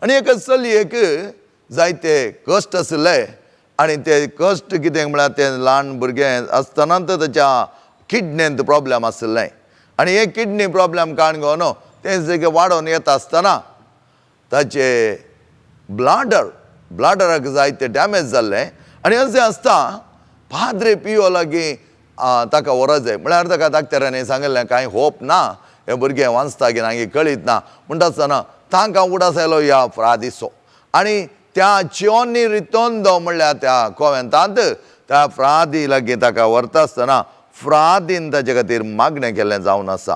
आनी एका चलयेक जायते कश्ट आशिल्ले आनी ते कश्ट कितें म्हळ्यार तें ल्हान भुरगें आसतनाच ताच्या किडनेंत प्रोब्लेम आशिल्लें आनी हे किडनी प्रोब्लेम काण घेवन तें जगे वाडोवन येता आसतना ताचे ब्लाडराक जायते डॅमेज जाल्लें. आनी अशें आसता पाद्रे पियो लागीं ताका व्हरत जाय म्हळ्यार ताका डाक्टरांनी सांगिल्लें कांय होप ना, हे भुरगें वांचता की ना कळीत ना. म्हणटा आसतना तांकां उडास आयलो ह्या फ्रादीचो आनी त्या चियोनी रितोंदो म्हणल्यार त्या कोवेंतांत त्या फ्रादी लागीं ताका व्हरता आसतना फ्रादीन ताचे खातीर मागणें केल्लें जावन आसा.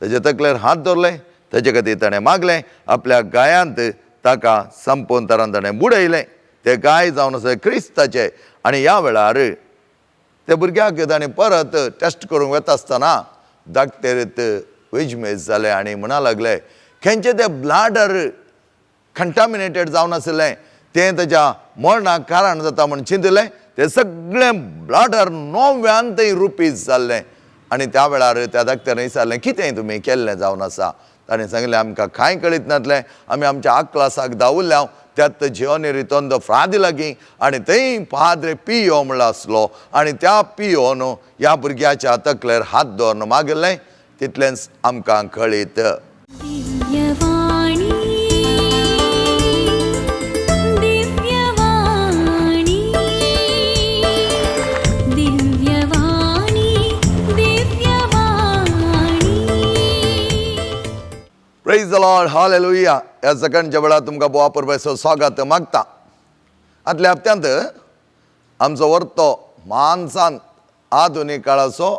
ताचे तकलेर हात दवरले, ताचे खातीर ताणें मागलें, आपल्या गायांत ताका संपूर्ण तरान ताणें बुडयलें. ते गाय जावन आसा क्रिस्ताचे. आनी ह्या वेळार त्या भुरग्याक ताणें परत टेस्ट करूंक वता आसतना डाक्टरीत वेजमेज जाले आनी म्हणा लागले खंयचे ते ब्लाडर कंटामिनेटेड जावन आशिल्लें तें ताच्या मरणाक कारण जाता म्हूण चिंतलें. तें सगळें ब्लाडर 9व्यान थंय रुपीज जाल्लें. आनी त्या वेळार त्या डाक्टरान विचारलें कितें तुमी केल्लें जावन आसा. ताणें सांगलें आमकां कांय कळीत नासलें, आमी आमच्या आकलासाक धांवुल्ल्या त्यात जियोनी रितोंदो फ्रादी लागीं आनी थंय पाद्रे पियो म्हणलो आसलो आनी त्या पियोन ह्या भुरग्याच्या तकलेर हात दवरून मागिल्लें तितलेंच आमकां कळीत. Praise the Lord, hallelujah. ह्या सकाळच्या वेळार तुमकां बोवा परबेचो स्वागत मागता. आदल्या हप्त्यांत आमचो वर्तो मानसान आधुनीक काळाचो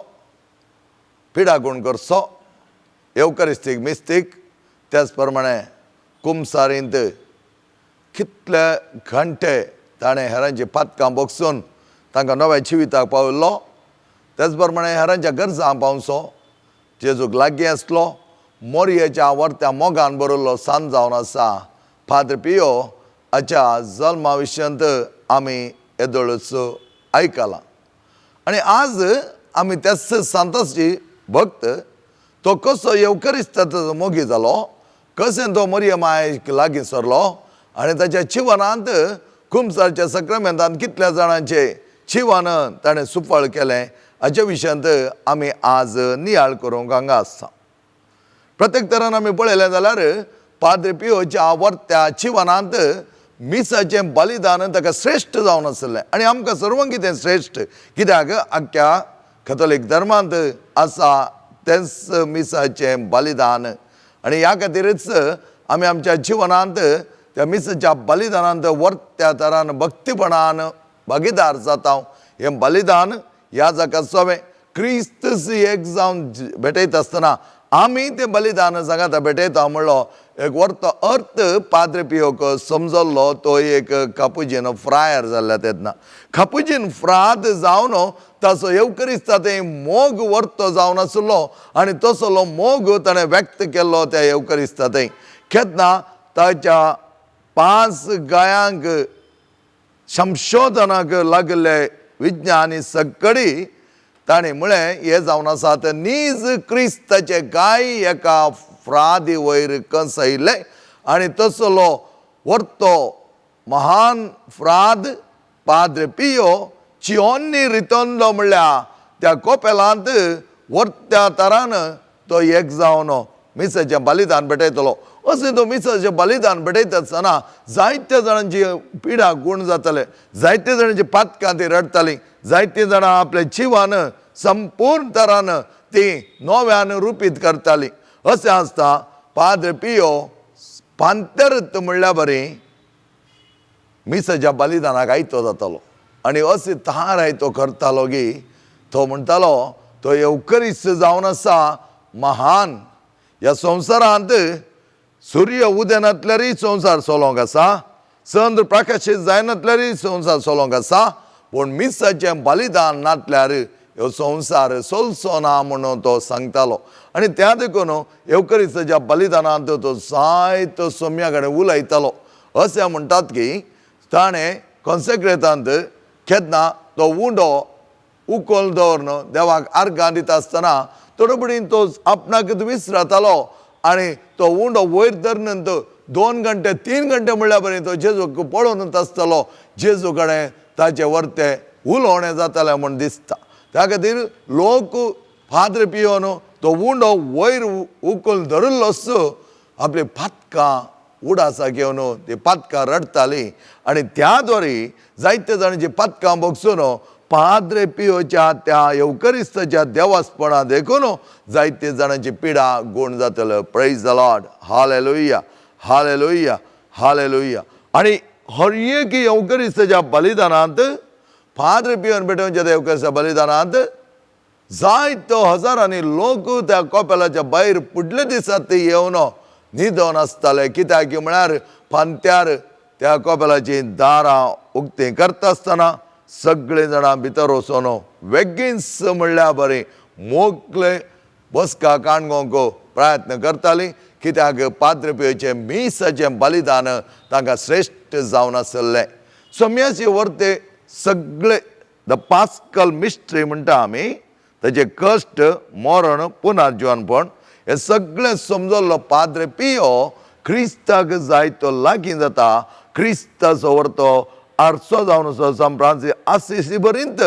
पिडागुण करचो येवकरिस्तीक मिस्तीक त्याच प्रमाणे कुमसारींत कितले घंटे ताणें हेरांची पातकां बोगसून तांकां नव्या जिविताक पाविल्लो. त्याच प्रमाणे हेरांच्या गरजां पावचो जेजूक लागीं आसलो, मोरयेच्या वर्त्या मोगान बरयल्लो सांत जावन आसा पाद्र पियो हाच्या जल्मा विशयांत आमी येदोळच आयकलां. आनी आज आमी त्याच सांताची भक्त तो कसो येवकरिस्ताचो मोगी जालो, कशें तो मोरये मायक लागीं सरलो आनी ताच्या जिवनांत कुमसारच्या सक्रामेंतांत कितल्या जाणांचे जिवन ताणें सुफळ केलें हाच्या विशयांत आमी आज नियाळ करूंक हांगा आसा. प्रत्येक तरान आमी पळयलें जाल्यार पाद्रे पियोच्या वर्त्या जिवनांत मिसाचें बलिदान ताका श्रेश्ठ जावन आशिल्लें आनी आमकां सर्वांक कितें श्रेश्ठ कित्याक आख्ख्या कथोलीक धर्मांत आसा तेंच मिसाचें बलिदान. आनी ह्या खातीरच आमी आमच्या जिवनांत त्या मिसाच्या बलिदानांत वर्त्या तरान भक्तीपणान भागीदार जाता. हें बलिदान ह्या जाका सोवें क्रिस्त एक जावन भेटयता आसतना आमी तें बलिदान सांगाता भेटयता म्हणलो एक वर्तो अर्थ पाद्रे पियोक समजल्लो. तो एक कापुजीन फ्रायर जाल्ल्या तेन्ना कापुजीन फ्राद जावन ताचो येवकरिस्ता थंय मोग वर्तो जावन आशिल्लो आनी तसलो मोग ताणें व्यक्त केल्लो त्या येवकरिस्ता थंय. केन्ना ताच्या 5 गायांक संशोधनाक लागले विज्ञानी सगळी ताणें म्हळें हें जावन आसात नीज क्रिस्ताचे गाय एका फ्रादी वयर कसयले आनी तसलो वर्तो महान फ्राद पाद्रे पियो चियोन्नी रितोंदो म्हणल्यार त्या कोपेलांत वर्त्या तरान तो एक जावन मिसाचें बलिदान भेटयतलो. अशें तो मिसाचें बलिदान भेटयता आसतना जायत्या जाणांची पिडा गूण जाताले, जायत्या जाणांची पातकां ती रडटालीं, जायतीं जाणां आपल्या जिवान संपूर्ण तरान ती नव्यान रुपीत करतालीं. अशें आसता पाद्रे पियो पांतरत म्हणल्या बरी मिसाच्या बलिदानाक आयतो जातालो आनी अशें तार आयतो करतालो की तो म्हणटालो तो येवकरीस्त जावन आसा महान. ह्या संवसारांत सूर्य उदेनातल्यारय संवसार चलोवंक आसा, चंद्र प्रकाशीत जायनातल्यारय संवसार चलोवंक आसा, पूण मिसाचें बलिदान नातल्यार ह्यो संवसार चलचो ना म्हणून तो सांगतालो. आनी त्या देखून येवकरिस्ताच्या बलिदानांत तो जायतो सोम्या कडेन उलयतालो. अशें म्हणटात की ताणें कॉन्सेक्रेतांत केन्ना तो उंडो उखल दवरून देवाक आर्गां दिता आसतना थोडे पडीन तो आपणाक विसरतालो आनी तो उंडो वयर धरून तो 2 घंटे 3 घंटे म्हणल्यार बरें तो जेजूक पळोवनूच आसतलो, जेजू कडेन ताचे वरते उलोवणें जातालें म्हूण दिसता. त्या खातीर लोक फादर पियोन तो उंडो वयर उखल धरिल्लोच आपली पातकां उडासा घेवन ती पातकां रडटाली आनी त्या द्वारे जायते जाणांची पातकां भोगसून पाद्रे पियोच्या त्या येवकरिस्ताच्या देवासपणा देखून जायते जाणांची पिडा गुण जातलो. Praise the Lord, hallelujah, hallelujah, hallelujah. आनी हर एक येवकरिस्ताच्या बलिदानांत पाद्रे पियोन भेटोवच्या त्या येवकरिस्ताच्या बलिदानांत जायतो हजारांनी लोक त्या कोपेलाच्या भायर फुडले दिसात ते येवन न्हिदोन आसताले. कित्याक म्हळ्यार फांत्यार त्या कोपेलाचीं दारां उक्तीं करता आसतना सगळीं जाणां भितर वचून वेगींच म्हणल्यार बरें मोकळे बसका काणकोंक प्रयत्न करतालीं. कित्याक पाद्रे पियोचें मिसाचें बलिदान तांकां श्रेश्ठ जावन आसलें. सोम्याचे वर्ते सगळे the pascal mystery म्हणटा आमी, ताचे कश्ट, मरण, पुनर्जीवनपण हें सगळें समजल्लो पाद्रे पियो क्रिस्ताक जाय तो लागीं जाता. क्रिस्ताचो वर्तो आरसो जावन आसा सांत फ्रांसीस आसिसी पर्यंत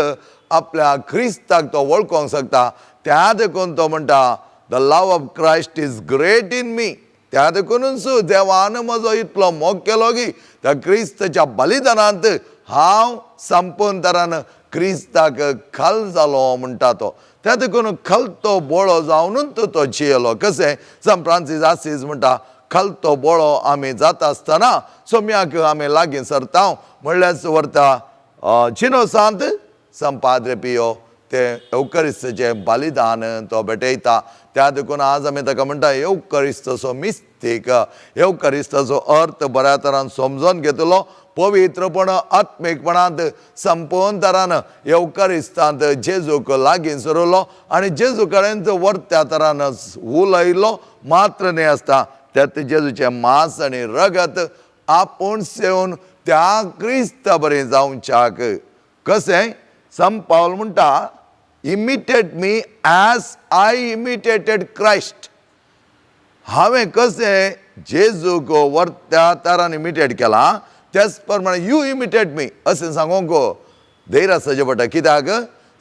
आपल्या क्रिस्ताक तो वळखोंक शकता. त्या देखून तो म्हणटा the love of Christ is great in me. त्या देखूनच देवान म्हजो इतलो मोग केलो की त्या क्रिस्ताच्या बलिदानांत हांव संपूर्ण तरान क्रिस्ताक खल जालो म्हणटा तो. त्या देखून खलतो बोळो जावनूच तो जियेलो. कशें सांत फ्रांसीस आसीस म्हणटा खलतो बोळो आमी जाता आसतना सोम्याक आमी लागीं सरता म्हणल्यार व्हरता चिनो सांत सांत पाद्रे पियो ते येवकरिस्ताचें बलिदान तो भेटयता. त्या देखून आज आमी ताका म्हणटा येवकरिस्ताचो मिस्तीक. येवकरिस्ताचो अर्थ बऱ्या तरान समजून घेतलो, पवित्रपण आत्मीकपणांत संपूर्ण तरान येवकरिस्तांत जेजूक लागीं सरलो आनी जेजू कडेन वर्त्या तरान उलयलो मात्र न्हय आसता त्यात जेजूचें मांस आनी रगत आपूण सेवन त्या क्रिस्ता बरें जावच्याक. कशें संत पावल म्हणटा imitate me as I imitated Christ. हांवें कशें जेजूक वर्त्या तरान इमिटेट केलां त्याच प्रमाणे you imitate मी अशें सांगूंक धैर्य आसचें पडटा. कित्याक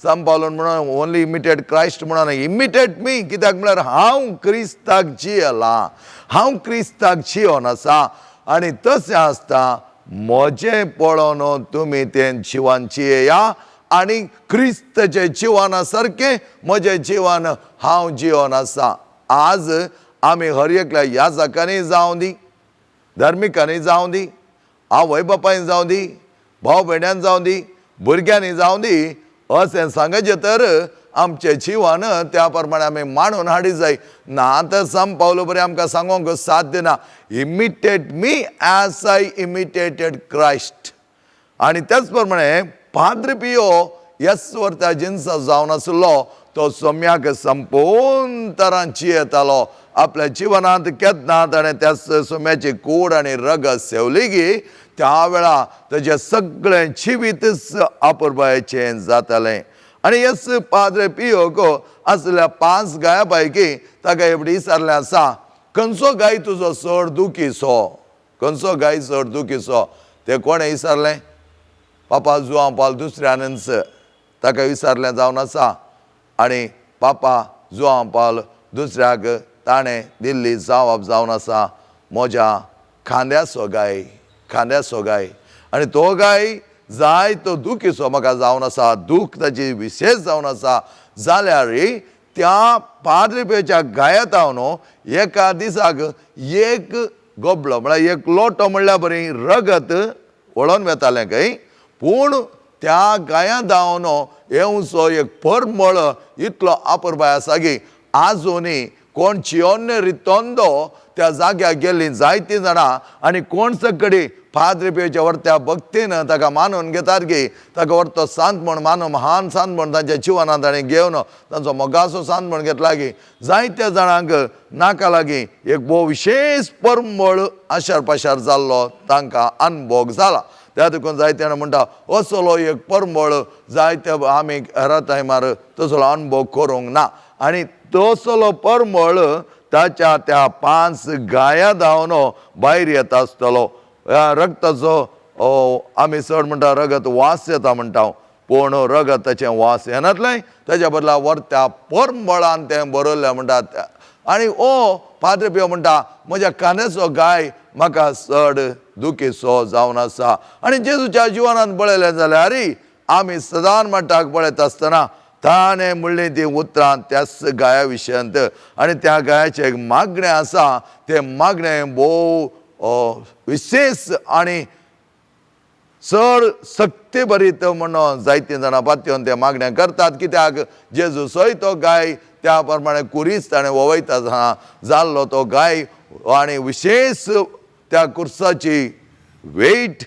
संत पावलान म्हणून ओनली इमिटेट क्रायस्ट म्हणून इमिटेट मी, कित्याक म्हळ्यार हांव क्रिस्ताक जियेलां, हांव क्रिस्ताक जियोन आसा आनी तशें आसता म्हजें पळोवन तुमी तें जिवन जियेया आनी क्रिस्ताच्या जिवना सारकें म्हजें जिवन हांव जिवन आसा. आज आमी हर एकल्या याजकांनी जावं दी, धार्मिकांनी जावं दी, आवय बापायन जावं दी, भाव भयण्यान जावं दी, भुरग्यांनी जावं दी, अशें सांगचें तर आमचें जिवन त्या प्रमाणे आमी मांडून हाडी जाय. ना तर संत पावलो बरें आमकां सांगूंक साध्य ना. Imitate me as I imitated Christ. आनी त्याच प्रमाणे पाद्रे पियो येस वर्त्या जिनसा जावन आसलो तो सोम्याक संपूर्ण तरान जियेतालो. आपल्या जिवनांत केन्ना ताणें त्या सोम्याची कूड आनी रगत सेवली की त्या वेळा ताजें सगळें जिवीतच अपुरबायेचें जातालें. आनी येस पाद्रे पियोक आसल्या 5 गाया पैकी ताका एवढी विचारलें आसा, खंयचो गाय तुजो चड दुखीचो, खंयचो गाय चड दुखीचो? तें कोणें विचारलें? पापा जुआंव पावल दुसऱ्यानच ताका विचारलें जावन आसा. आनी पापा जुआंव पावल दुसऱ्याक ताणें दिल्ली जावप जावन आसा म्हज्या खांद्याचो गाय, खांद्याचो गाय. आनी तो गाय जाय तो दुखीचो म्हाका जावन आसा, दूख ताची विशेश जावन आसा. जाल्यार त्या पाद्रे पियोच्या गायत हांव न्हू एका दिसाक एक गोबलो म्हळ्यार एक लोटो म्हणल्यार बरी रगत वळोन वेतालें खंय, पूण त्या गायांत हांव न्हू येवचो एक परमळ इतलो अपुरबाय आसा की आजुनूय कोण चियोन्ने रितोंदो त्या जाग्यार गेल्लीं जायतीं जाणां आनी कोण सगळी पाद्रे पियोच्या वर्त्या भक्तीन ताका मानून घेतात की ताका वर्तो सांत म्हूण मानून महान सांत म्हूण तांच्या जिवनांत ताणें घेवन तांचो मोगाचो सांत म्हूण घेतला की जायत्या जाणांक नाका लागीं एक भोव विशेश परमळ आशार पाशार जाल्लो तांकां अनभोग जाला. त्या देखून जायते जाणां म्हणटा असलो एक परमळ जायते आमी हेरा टायमार तसलो अनभोग करूंक ना. आनी तसलो परमळ ताच्या त्या 5 गाया धांवन भायर येता आसतलो. ह्या रगताचो आमी चड म्हणटा रगत वास येता म्हणटा, पूण रगताचें वास येनातलें, ताच्या बदला वरत्या परमळान तें बरयल्लें म्हणटा. आनी ओ पाद्रे पियो म्हणटा म्हज्या कांद्याचो गाय म्हाका चड दुखीचो जावन आसा. आनी जेजूच्या जिवनांत पळयलें जाल्यार आमी सदां म्हणटाक पळयता आसतना ताणें म्हणलीं तीं उतरां त्याच गाया विशयांत, आनी त्या गायाचें एक मागणें आसा, तें मागणें भोव विशेश आनी चड सक्ती भरीत म्हणून जायतीं जाणां पातयेवन तें मागणें करतात. कित्याक जेजू सय तो गाय त्या प्रमाणे कुरीस ताणें ववयता आसतना जाल्लो तो गाय, आनी विशेश त्या कुर्साची वेट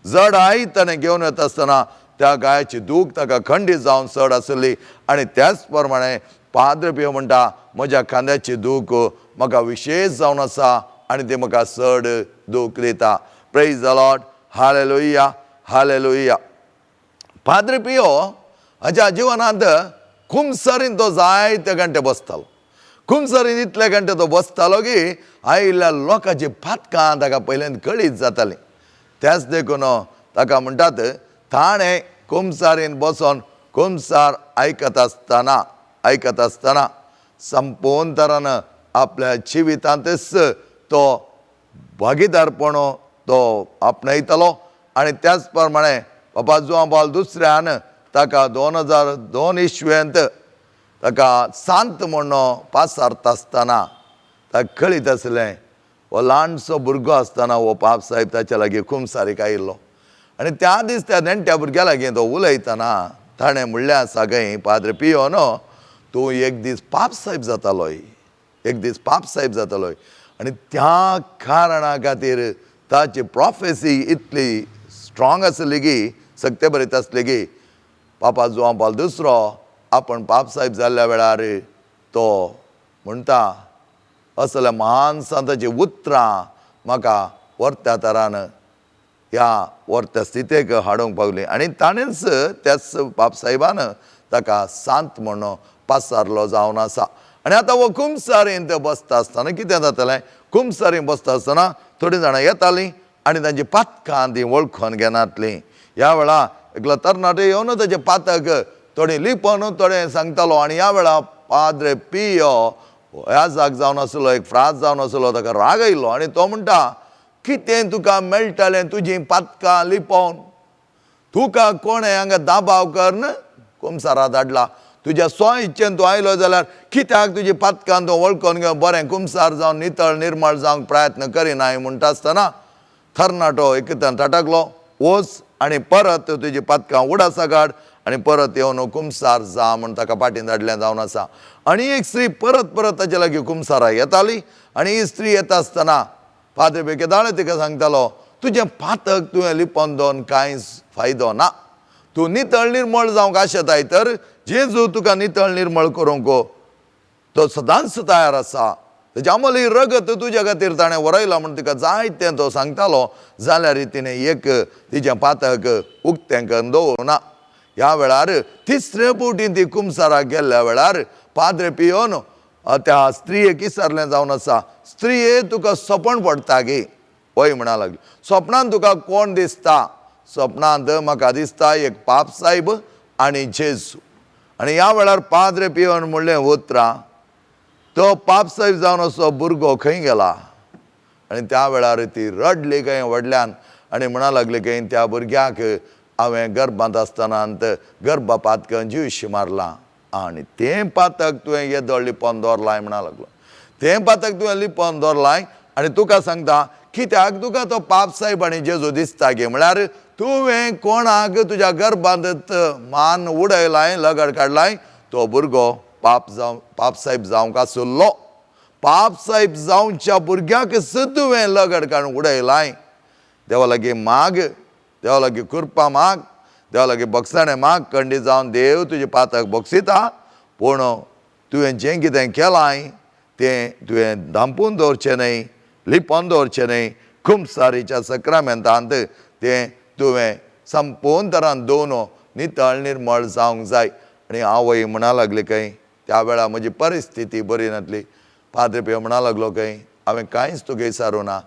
जडाय ताणें घेवन येता आसतना त्या गायाची दूख ताका खंडीत जावन चड आसली. आनी त्याच प्रमाणे पाद्रे पियो म्हणटा म्हज्या खांद्याची दूख म्हाका विशेश जावन आसा आनी ती म्हाका चड दूख दिता. Praise the Lord, hallelujah, hallelujah. Padre Pio हाच्या जिवनांत खुमसरीन तो जायते घंटे बसतालो. खुमसरीन इतले घंटे तो बसतालो की आयिल्ल्या लोकांची पातकां ताका पयल्यान कळीत जातालीं. त्याच देखून ताका म्हणटात ताणें कुमसारीन बसोन कुमसार आयकत आसतना आयकत आसतना संपूर्ण तरान आपल्या जिवितांतच तो भागीदारपण तो आपणायतलो. आनी त्याच प्रमाणे बाबा जुआंव पावल दुसऱ्यान ताका 2002 इसवेंत ताका सांत म्हूण पासारता आसतना ताका कळीत आसलें हो ल्हानसो भुरगो आसतना हो पाप साहेब ताच्या लागीं कुमसारीक आयिल्लो. आनी त्या दीस त्या नेण्ट्या भुरग्या लागीं तो उलयतना ताणें म्हणलें आसा खंय पाद्रे पियो न्हू तूं एक दीस पाप साहेब जातालोय, एक दीस पाप साहेब जातालोय. आनी त्या कारणा खातीर ताची प्रोफेसी इतली स्ट्रॉंग आसली की सक्ते बरीत आसली की पापा जुआंव पावल दुसरो आपण पाप साहेब जाल्ल्या वेळार तो म्हणटा असल्या महान संताची उतरां म्हाका वर्त्या तरान ह्या वर्त्या स्थितेक हाडूंक पावली. आनी ताणेंच त्याच पाप साहेबान ताका सांत म्हणून पासारलो जावन आसा. आनी आतां हो कुमसारींत बसता आसतना कितें जातलें, कुमसारींत बसता आसतना थोडीं जाणां येतालीं आनी तांची पातकां तीं वळखून घेनातलीं. ह्या वेळार एकलो तरणाटो येवन ताचें पातक थोडें लिपोवन थोडें सांगतालो. आनी ह्या वेळार पाद्रे पियो ह्या जाग जावन आसलो, एक फ्रास जावन आसलो, ताका राग आयलो आनी तो म्हणटा कितें तुका मेळटालें तुजीं पातकां लिपोवन, तुका कोणें हांगा दाबाव करून कुमसारा धाडला, तुज्या स्व इच्छेन तूं आयलो जाल्यार कित्याक तुजी पातकां तूं वळखून घेवन बरें कुमसार जावन नितळ निर्मळ जावंक प्रयत्न करिनाय म्हणटा आसतना तरणाटो एकदां ताटकलो वच आनी परत तुजी पातकां उडासा काड आनी परत येवन कुमसार जा म्हूण ताका फाटीं धाडलें जावन आसा. आनी एक स्त्री परत परत ताचे लागीं कुमसारा येताली आनी ही स्त्री येता आसतना पाद्रे बेकेदाळे तिका सांगतालो तुजें पातक तुवें लिपोवन दवरून कांय फायदो ना, तूं नितळ निर्मळ जावंक आशेताय तर जेजू तुका नितळ निर्मळ करूंक तो सदांच तयार आसा, तेजें अमली रगत तुज्या खातीर ताणें वरयलां म्हूण तिका जायतें तो सांगतालो. जाल्यार तिणें एक तिजें पातक उक्तें करून दवरूना. ह्या वेळार तिसरे फावटी ती कुमसाराक गेल्ल्या वेळार पाद्रे पियोन त्या स्त्रियेक विचारलें जावन आसा, स्त्रिये तुका सपन पडटा गी? हय म्हणा लागली. सपनान तुका कोण दिसता? सपनांत म्हाका दिसता एक पाप साहेब आनी जेजू. आनी ह्या वेळार पाद्रे पियोन म्हणलें उतरां तो पाप साहेब जावन असो भुरगो खंय गेला? आनी त्या वेळार ती रडली खंय व्हडल्यान आनी म्हणा लागली खंय त्या भुरग्याक हांवें गर्भांत आसतना गर्भपात करून जिवशी मारला आनी तें पातक तुवें येदोळ लिपोवन दवरलाय म्हणा लागलो. तें पातक तुवें लिपोवन दवरलाय आनी तुका सांगता कित्याक तुका तो पाप साहेब आनी जेजू दिसता गे, म्हळ्यार तुवें कोणाक तुज्या गर्भांत मान उडयलाय लगड काडलाय तो भुरगो पाप जावं पाप साहेब जावंक आसलो. पाप साहेब जावच्या भुरग्याक सुद्दां तुवें लगड काडून उडयलाय. देवा लागीं माग, देवा लागीं कृपा माग, देवा लागीं बक्षाणें माग, कंडी जावन देव तुजें पातक बक्षिता, पूण तुवें जें कितें केलां तें तुवें धांपून दवरचें न्हय, लिपोवन दवरचें न्हय. कुमसारीच्या सक्रामेंतांत तें तुवें संपूर्ण तरान दोन नितळ निर्मळ जावंक जाय. आनी आवय म्हणा लागली खंय त्या वेळार म्हजी परिस्थिती बरी नासली. पाद्रे पियो म्हणा लागलो खंय, हांवें कांयच तुगे विचारूं ना,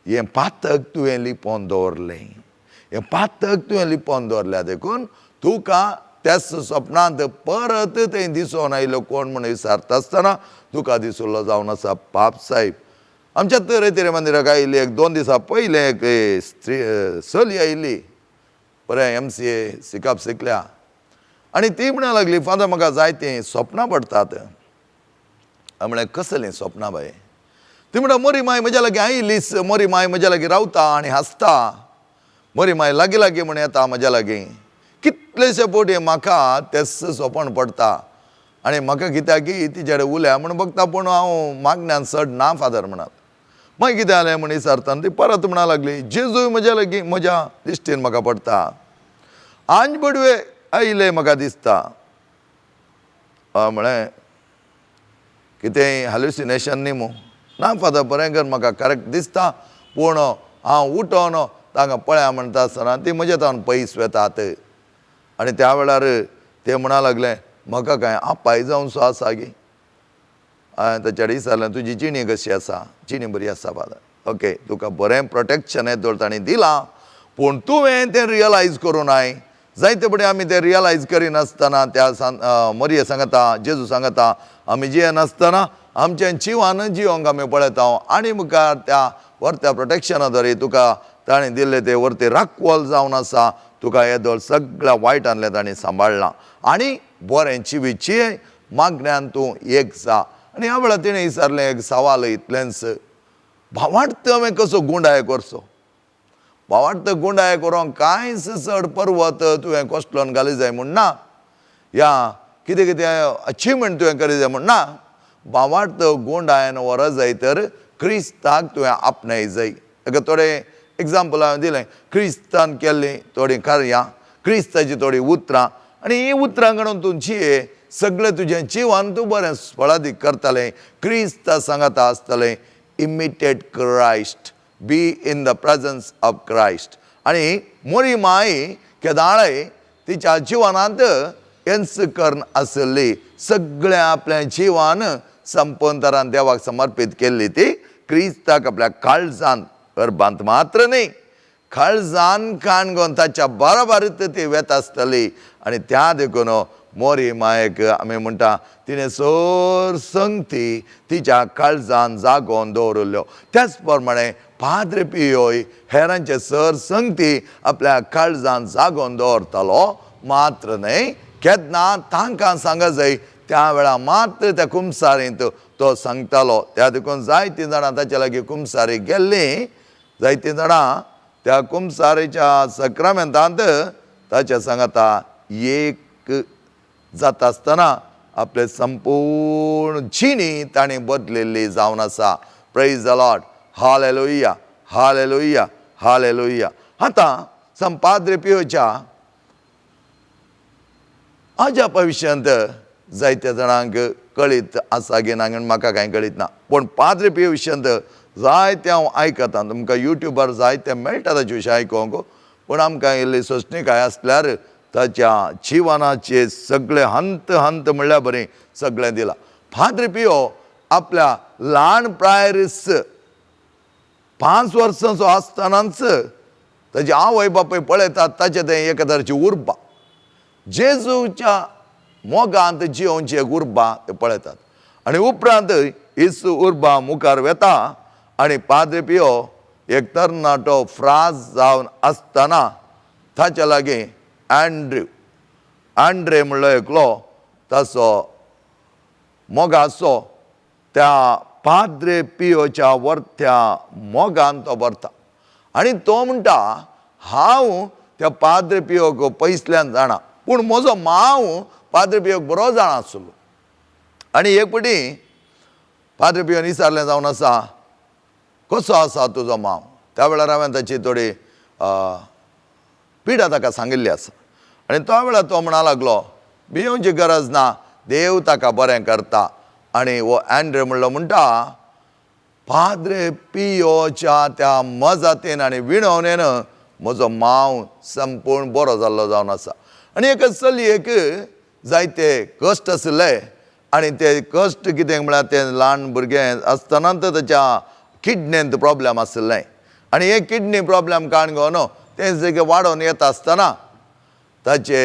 हें पातक तुवें लिपोवन दवरलें, हें पातक तुवें लिपोवन दवरल्या देखून तुका त्याच सपनांत परत थंय दिसून आयलो कोण म्हूण विचारता आसतना तुका दिसलो जावन आसा पाप साहेब. आमच्या तरेतरे मंदिराक आयिल्ली एक 2 दिसां पयलें एक स्त्री चली आयिल्ली, बरें MCA शिकप शिकल्या, आनी ती म्हणा लागली, फादर म्हाका जायतीं सपनां पडटात. हांवें म्हळें कसलीं सपनां बाये? ती म्हणटा मोरी माय म्हज्या लागीं आयिल्लीच, मोरी माय म्हज्या लागीं रावता आनी हांसता, मोरी माय लागीं लागीं म्हण येता म्हज्या लागीं, कितलेशे फावटी म्हाका तेच सपन पडटा आनी म्हाका कित्याक की तिचे कडेन उलया म्हूण बगता, पूण हांव मागण्यान चड ना फादर म्हणाल. मागीर कितें जालें म्हण विचारता ती परत म्हणा लागली, जेजूय म्हज्या लागीं म्हज्या दिश्टीन म्हाका पडटा, आंज बडवे आयिल्ले म्हाका दिसता. हांवें म्हळें कितेंय हाल्युसिनेशन न्ही मू? ना फादर, बरें कर म्हाका करेक्ट दिसता, पूण हांव उठोन तांकां पळया म्हणटा आसतना ती म्हज्या तावन पयस वेतात. आनी त्या वेळार ते म्हणा लागले म्हाका कांय आपाय जावनसो आसा गी? हांवें ताच्या कडेन विचारलें तुजी जिणी कशी आसा? जिणी बरी आसा फादर. ओके, तुका बरें प्रोटेक्शन येदोळ तांणी दिलां, पूण तुवें तें रियलायज करूं नाय. जायते फुडें आमी तें रियलायज करिनासतना त्या मरिये सांगता, जेजू सांगता, आमी जियेनासतना आमचें जिवान जिवंक आमी पळयता आनी मुखार त्या वरत्या प्रोटेक्शना द्वारे तुका ताणें दिल्लें तें वरतें राखवल जावन आसा, तुका येदोळ सगळ्या वायटांतलें ताणें सांबाळ्ळां आनी बरें जिवीत मागण्यान तूं एक जा. आनी ह्या वेळार तिणें विचारलें एक सवाल इतलेंच, भावार्थ हांवें कसो गुंडाय करचो? भावार्थ गुंडाय करूंक कांयच चड पर्वत तुवें कसलोन घाली जाय म्हूण ना, या कितें कितें अचिवमेंट तुवें करी जाय म्हूण ना. भावार्थ गुंडायन व्हर जाय तर क्रिस्ताक तुवें आपणाय जाय. ताका थोडें एग्जाम्पल हांवें दिलें, क्रिस्तान केल्लीं थोडीं कार्यां, क्रिस्ताचीं थोडीं उतरां, आनी हीं उतरां काडून तूं जिये, सगळें तुजें जिवन तूं बरें फळादीक करतालें, क्रिस्ता सांगाता आसतलें. Imitate Christ, be in the presence of Christ. आनी मोरी माय केदाळय तिच्या जिवनांत हेंच करून आसली, सगळें आपलें जिवन संपूर्ण देवाक समर्पीत केल्ली ती क्रिस्ताक आपल्या काळजान, गर्भांत मात्र न्ही, काळजान काणगोन ताच्या बरोबर ती वेता आसतली. आनी त्या देखून मोरी मायक आमी म्हणटा तिणें सर संगती तिच्या काळजान जागोवन दवरिल्ल्यो. त्याच प्रमाणे पाद्रे पियोय हेरांचे सर संगती आपल्या काळजान जागोवन दवरतालो मात्र न्हय, केन्ना तांकां सांगा जाय त्या वेळार मात्र त्या कुमसारींत तो सांगतालो. त्या देखून जायतीं जाणां ताच्या लागीं कुमसारी गेल्लीं, जायतीं जाणां त्या कुमसारीच्या सक्रामेंतांत ताच्या सांगाता एक जाता आसतना आपले संपूर्ण जिणी ताणें बदलिल्ली जावन आसा. Praise the Lord, hallelujah, hallelujah, hallelujah. आतां संत पाद्रे पियोच्या अजापा विशयांत जायत्या जाणांक कळीत आसा की ना म्हाका कांय कळीत ना, पूण पाद्रे पियो विशयांत जायतें हांव आयकतां. तुमकां युट्यूबार जायतें मेळटा ताचे विशय आयकूंक, पूण आमकां इल्ली सोंसणीकाय आसल्यार ताच्या जिवनाचे सगळे हंत हंत म्हणल्यार बरें सगळें दिलां. पाद्रे पियो आपल्या ल्हान प्रायरीस 5 वर्सांचो आसतनाच ताची आवय बापूय पळयतात ताचें तें एका तरेची उर्बा, जेजूच्या मोगांत जियोवची एक उर्बा ते पळयतात. आनी उपरांत हीच उर्बा मुखार वेता आनी पाद्रे पियो एक तरणाटो फ्रास जावन आसतना ताच्या लागीं अँड्र्यू, आंड्रे म्हणलो एकलो ताचो मोगाचो त्या पाद्रे पियोच्या वरत्या मोगान तो भरता आनी तो म्हणटा हांव त्या पाद्रे पियोक पयसल्यान जाणा, पूण म्हजो मांव पाद्रे पियोक बरो जाणा आसलो. आनी एक फावटी पाद्रे पियोन विचारलें जावन आसा, कसो आसा तुजो मांव? त्या वेळार हांवें ताची थोडी पिडा ताका सांगिल्ली आसा. आनी त्या वेळार तो म्हणा लागलो भियोवची गरज ना, देव ताका बरें करता. आनी हो अँड्रे म्हणलो म्हणटा पाद्रे पियोच्या त्या मजातीन आनी विणवणेन म्हजो मांव संपूर्ण बरो जाल्लो जावन आसा. आनी एका चलयेक जायते कश्ट आशिल्ले, आनी ते कश्ट कितें म्हळ्यार तें ल्हान भुरगें आसतनाच ताच्या किडनेंत प्रॉब्लम आशिल्लें आनी हे किडनी प्रॉब्लम काण घेवन तें जगे वाडोवन येता आसतना ताचे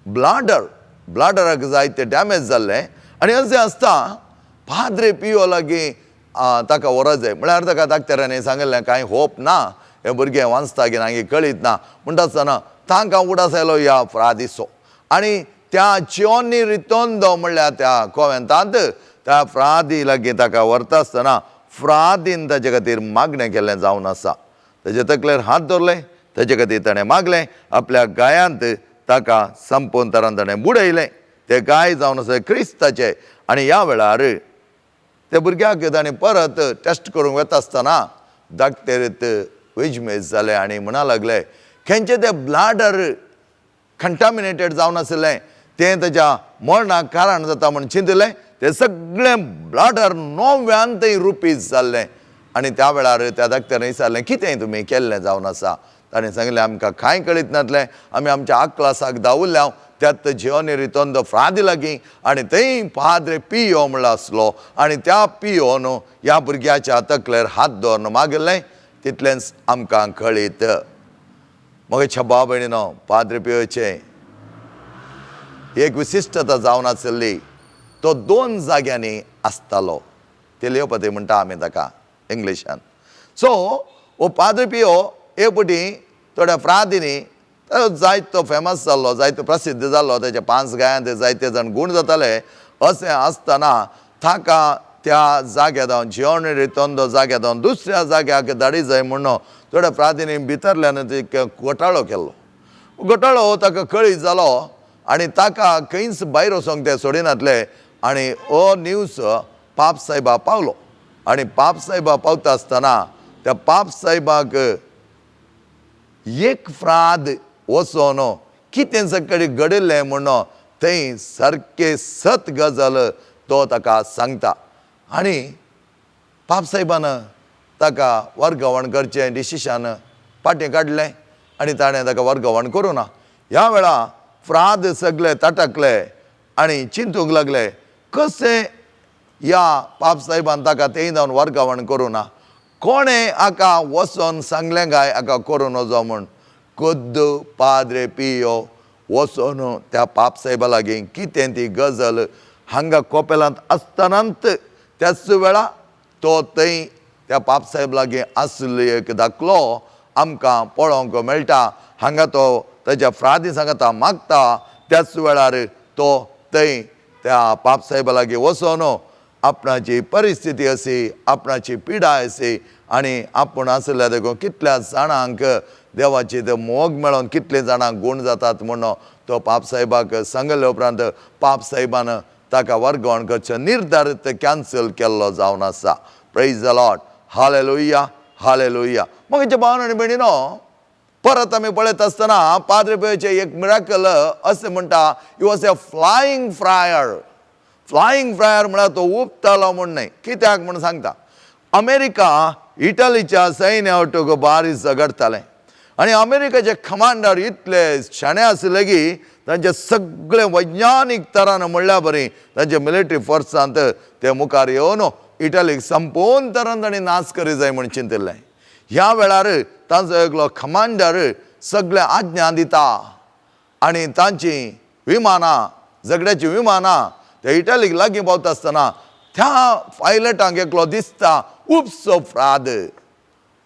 ब्लाडराक जायते डॅमेज जाल्लें. आनी अशें आसता पाद्रे पियो लागीं ताका व्हरत जाय म्हळ्यार ताका डाक्टरांनी सांगिल्लें कांय होप ना, हे भुरगें वांचता की ना कळीत ना. म्हणटा आसतना तांकां उडास आयलो ह्या फ्रादिचो आनी त्या चियोनी रितोंदो म्हणल्यार त्या कोवेंतांत त्या फ्रादी लागीं ताका व्हरता आसतना फ्रादीन ताचे खातीर मागणें केल्लें जावन आसा. ताजे तकलेर हात दवरले, ताचे खातीर ताणें मागलें, आपल्या गायांत ताका संपूर्ण तरान ताणें बुडयलें. ते गाय जावन आसा क्रिस्ताचे. आनी ह्या वेळार त्या भुरग्याक ताणें परत टेस्ट करूंक वता आसतना डाक्टरीत वेजमेज जाले आनी म्हणा लागले खंयचे ते ब्लाडर कंटामिनेटेड जावन आशिल्लें तें ताच्या मरणाक कारण जाता म्हूण चिंतलें. तें सगळें ब्लाडर 9व्यान थंय रुपीज जाल्लें. आनी त्या वेळार त्या डाक्टरान विचारलें कितें तुमी केल्लें जावन आसा. ताणें सांगलें आमकां कांय कळीत नासलें, आमी आमच्या आक्लासाक धांवल्ल्या त्यात जियोनी रितोंदो फ्रादी लागीं आनी थंय पाद्रे पियो म्हणलो आसलो आनी त्या पियोन ह्या भुरग्याच्या तकलेर हात दवरून मागिल्लें तितलेंच आमकां कळीत. मगे छबा भयणीनो पाद्रे पियोचें एक विशिश्टता जावन आशिल्ली, तो 2 जाग्यांनी आसतालो. ते लेवपती म्हणटा आमी ताका इंग्लिशान. सो हो पाद्रे पियो एक पटी थोड्या फ्रादींनी जायतो फेमस जाल्लो, जायतो प्रसिद्ध जाल्लो, ताच्या 5 गायांत जायते जाण गूण जाताले. अशें आसतना ताका त्या जाग्या जावन जियोनी रितोंदो जाग्या जावन दुसऱ्या जाग्याक धाडी जाय म्हणून थोड्या फ्रादींनी भितरल्यान एक घोटाळो केल्लो. घोटाळो ताका कळीत जालो आनी ताका खंयच भायर वचोंक ते सोडिनातले. आनी हो न्यूज पाप सायबा पावलो आनी पाप सायबा पावता आसतना त्या पाप सायबाक एक फ्राद वचोन कितें सकाळी घडिल्लें म्हणून थंय सारकें सत गजाल तो ताका सांगता. आनी पाप सायबान ताका वर्गवण करचें डिसिशन फाटीं काडलें आनी ताणें ताका वर्गवण करूं ना. ह्या वेळा फ्राद सगळे ताटकले आनी चिंतूंक लागले कशें ह्या पाप सायबान ताका थंय जावन वर्गवण करूं ना, कोणें हाका वचोन सांगलें काय हाका करूं नजो म्हूण. खुद्द पाद्रे पियो वचोन त्या पाप सायबा लागीं कितें ती गजल हांगा कोपेलांत आसतनाच त्याच वेळा तो थंय त्या पाप सायब लागीं आसली एक दाखलो आमकां पळोवंक मेळटा. हांगा तो ताच्या फ्रादी सांगता मागता त्याच वेळार तो थंय त्या पाप सायबा लागीं वचोन आपणाची परिस्थिती अशी, आपणाची पिडा अशी आनी आपूण आशिल्ल्या देखून कितल्या जाणांक देवाची ते मोग मेळोन कितले जाणांक गूण जातात म्हणून तो पाप सायबाक सांगले उपरांत पाप सायबान ताका वर्गवण करचें निर्धार कॅन्सल केल्लो जावन आसा. Praise the Lord, hallelujah, hallelujah. मगेचे भावन आनी भयणीनो परत आमी पळयत आसतना पाद्रे पियोचें एक मिराकल अशें म्हणटा, he was a flying friar. Flying friar म्हळ्यार तो उबतालो म्हूण न्हय, कित्याक म्हूण सांगता. अमेरिका इटलीच्या सैन्या वटूक बारीक झगडटालें आनी अमेरिकाचे कमांडर इतले शाणे आशिल्ले की तांचे सगळे वैज्ञानीक तरान म्हणल्या बरी तांचे मिलिटरी फोर्सांत ते मुखार येवन इटलीक संपूर्ण तरान तांणी नाश करी जाय म्हूण चिंतिल्लें. ह्या वेळार तांचो एकलो कमांडर सगळे आज्ञा दिता आनी तांची विमानां, झगड्याचीं विमानां त्या इटलीक लागीं पावता आसतना त्या पायलटांक एकलो दिसता उपसो फ्राद,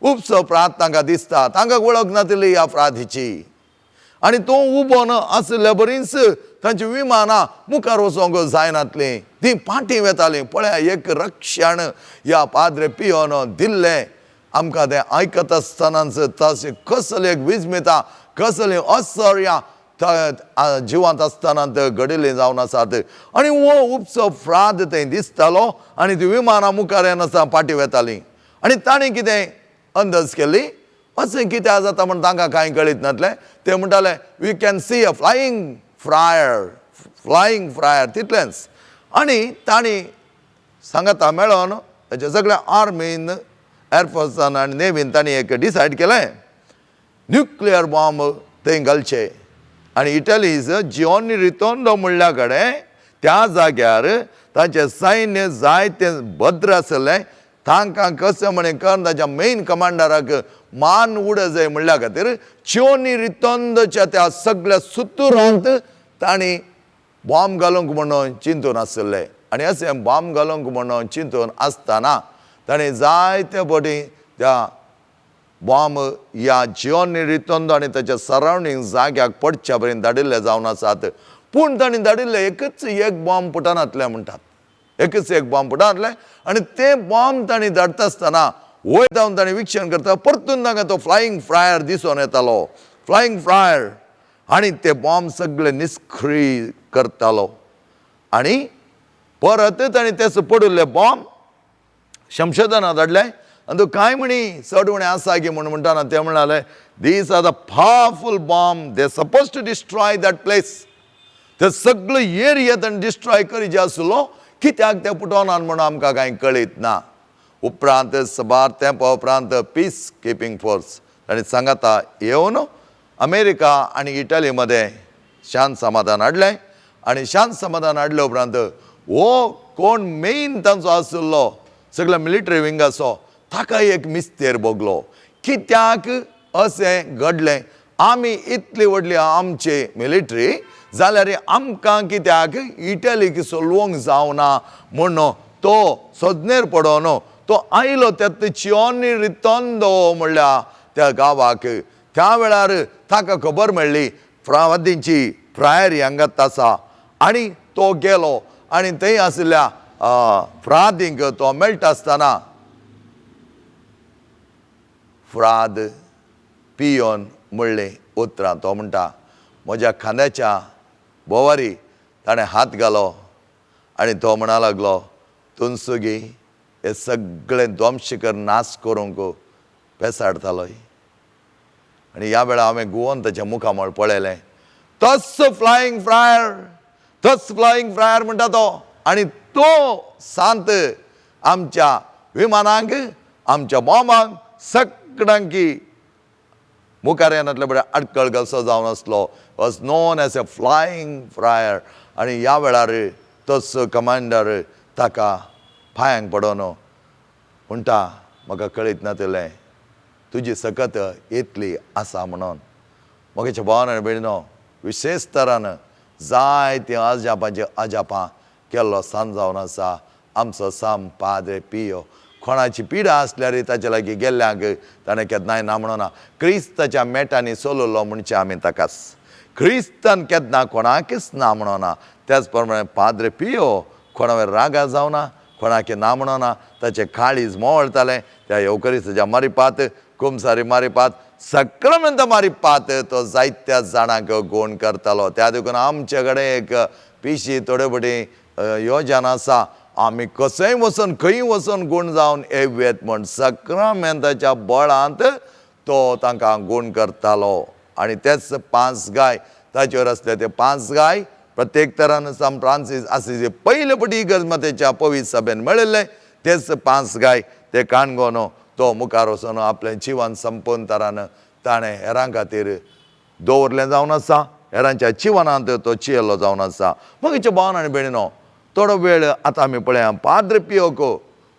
उपसो फ्राद तांकां दिसता. तांकां वळख नातिल्ली ह्या फ्रादीची आनी तो उबो न आशिल्ल्या बरीच तांची विमानां मुखार वचोंक जायनातलीं, तीं फाटीं वेतालीं. पळया एक रक्षण ह्या पाद्रे पियोन दिल्लें आमकां तें आयकत आसतनाच तशें कसली एक विजमिता, कसली असर्या जिवांत आसतना घडिल्लीं जावन आसात. आनी हो उपसो फ्राद थंय दिसतालो आनी ती विमानां मुखार येनासतना फाटीं वेतालीं. आनी तांणी कितें अंदाज केली अशें कित्याक जाता म्हूण तांकां कांय कळीत नासलें. ते म्हणटाले we can see a flying friar, flying friar तितलेंच. आनी तांणी सांगाता मेळोन ताच्या सगळ्या आर्मीन, एअरफोर्सान आनी नेवीन तांणी एक डिसायड केलें न्युक्लियर बॉम्ब थंय घालचे. आनी इटलीज जियोनी रितोंदो म्हणल्या कडेन त्या जाग्यार तांचें सैन्य जायतें भद्र आसलें. तांकां कशें म्हणें करून ताच्या मेन कमांडराक मान उड जाय म्हणल्या खातीर चियोनी रितोंदच्या त्या सगळ्या सुतुरांत तांणी बॉम्ब घालूंक म्हणून चिंतून आशिल्ले. आनी अशें बॉम्ब घालूंक म्हणून चिंतून आसतना ताणें जायते फावटी त्या बॉम्ब ह्या जियोनी रितोंदो आनी ताच्या सरावंडींग जाग्याक पडच्या पर्यंत धाडिल्ले जावन आसात. पूण तांणी धाडिल्ले एकच एक बॉम्ब फुटनातले म्हणटात, एकच एक बॉम्ब फुटनातले. आनी ते बॉम्ब तांणी धाडटा आसतना वयर जावन तांणी विक्षण करता, परतून तांकां तो फ्लायींग फ्रायर दिसून येतालो, फ्लायींग फ्रायर. आनी ते बॉम्ब सगळे निश्क्रीय करतालो. आनी परत तांणी तेच पडिल्ले बॉम्ब संशोधनात धाडले. आनी तूं कांय म्हणी चड उणें आसा की म्हूण म्हणटाना ते म्हणाले, these are the powerful bomb, they suppose to destroy that place. ते सगळे एरिया ताणें डिस्ट्रॉय करीत आसलो, कित्याक ते पुटवनात म्हणून आमकां कांय कळीत ना. उपरांत सबार तेंपा उपरांत पीस किपींग फोर्स ताणें सांगाता येवन अमेरिका आनी इटली मदें शांत समाधान हाडलें. आनी शांत समाधान हाडले उपरांत हो कोण मेन तांचो आशिल्लो सगळ्या मिलिटरी विंगाचो, ताका एक मिस्तेर भोगलो, कित्याक अशें घडलें, आमी इतली व्हडली आमची मिलिटरी जाल्यार आमकां कित्याक इटलीक सोलोवंक जावना म्हूण तो सोदनेर पडोन तो आयलो त्या चियोनी रितोंदो म्हणल्या त्या गांवाक. त्या वेळार ताका खबर मेळ्ळी फ्रावादींची फ्रायरी हांगात आसा. आनी तो गेलो आनी थंय आशिल्ल्या फ्रादींक तो मेळटा आसतना फ्राद पियोन म्हणलें उतरां तो म्हणटा, म्हज्या खांद्याच्या भोवारी ताणें हात घालो आनी तो म्हणा लागलो, तुमसुगी हे सगळें ध्वंश कर नाश करूंक पेसाडतालो. आनी ह्या वेळार हांवें गुवोन ताच्या मुखामळ पळयलें, तोच फ्लायींग फ्रायर, तोच फ्लायींग फ्रायर म्हणटा तो. आनी तो सांत आमच्या विमानांक, आमच्या बॉम्बांक सगळ्यांकी मुखार येनातले बरें आडकळ घालचो जावन आसलो, was known as a flying friar. आनी ह्या वेळार तोच कमांडर ताका पांयांक पडोन म्हणटा, म्हाका कळीत नातिल्लें तुजी सकत इतली आसा म्हणून. म्हगेच्या भावान आनी भयणीनो, विशेश तरान जायतीं अजापांची अजापां केल्लो सांत जावन आसा आमचो साम पाद्रे पियो. कोणाची पिडा आसल्यार ताचे लागीं गेल्ल्यांक ताणें केन्नाय ना म्हणना. क्रिस्ताच्या मेटांनी चलयलो म्हणचे आमी ताकाच, क्रिस्तान केन्ना कोणाकच ना म्हणना. त्याच प्रमाणे पाद्रे पियो कोणा रागा जावना, कोणाक ना म्हणना. ताचें काळीज मोवळतालें त्या येवकरिस्ताच्या मारिपात, कुमसारी मारिपात, सक्रामेंत मारिपात तो जायत्या जाणांक गुण करतालो. त्या देखून आमचे कडेन एक पिशी थोडे फावटी योजना आसा, आमी कसंय वचून खंय वचून गूण जावन येवयेत म्हण. सक्रामेंताच्या बळांत तो तांकां गूण करतालो. आनी तेच पांच गाय ताचेर आसले, ते पांच गाय प्रत्येक तरान सान फ्रांसीस आसिसी पयले पटी इगर्ज पवित्र सभेन मेळिल्ले तेच पांच गाय ते काणगोन तो मुखार वचून आपलें जिवन संपूर्ण तरान ताणें हेरां खातीर दवरलें जावन आसा. हेरांच्या जिवनांत तो चियेल्लो जावन आसा. मगेच्या भावन आनी भयणीनो, थोडो वेळ आतां आमी पळया पाद्र पियोक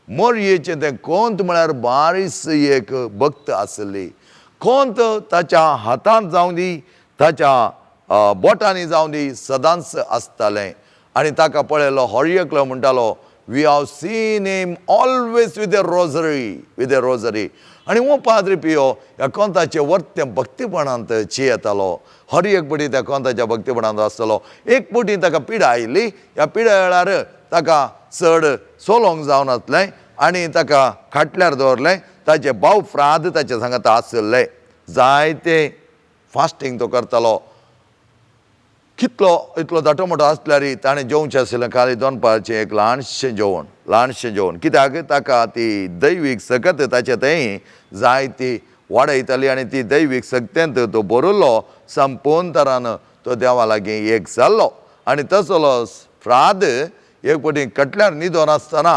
मोरयेचें तें कोंत म्हळ्यार बारीस एक भक्त आसली. कोंत ताच्या हातांत जावं दी, ताच्या बोटांनी जावं दी, सदांच आसतालें. आनी ताका पळयलो हर एकलो म्हणटालो, we have seen him always with a rosary, with a rosary. आनी हो पाद्र पियो ह्या कोंताचें वर्तें भक्तीपणांत चियेतालो. हर एक पटी त्या कोंताच्या भक्तीपणांत आसतलो. एक पटी ताका पिडा आयिल्ली, ह्या पिडा वेळार ताका चड चलोवंक जावनासलें आनी ताका खाटल्यार दवरलें. ताचे भाव फ्राद ताचे सांगाता आशिल्ले, जायते फास्टींग तो करतालो. कितलो इतलो धाटो मोटो आसल्यार ताणें जेवचें आशिल्लें खाली दनपारचें एक ल्हानशें जेवण, ल्हानशें जेवण. कित्याक ताका ती दैवीक सकत ताचे थंय जायती वाडयताली आनी ती दैवीक सक्तेंत तो बरयलो संपूर्ण तरान तो देवा लागीं एक जाल्लो. आनी तसलो फ्राद एक फावटी कटल्यार न्हिदोन आसतना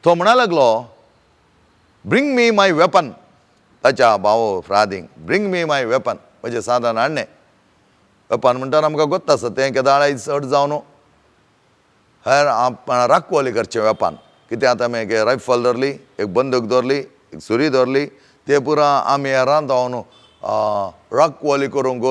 तो म्हणा लागलो, ब्रिंग मी माय वेपन. ताच्या भाव फ्रादींक ब्रिंग मी माय वेपन, म्हजें साधन हाडणें. वेपन म्हणटाना आमकां गोत्त आसा तें केदाळाय चड जावन हेर राखवाली करचें वेपान कितें आतां आमी एक रायफल धरली, एक बंदूक दवरली, एक सुरी दवरली, ते पुरा आमी हेरांत रावन राखवाली करूंक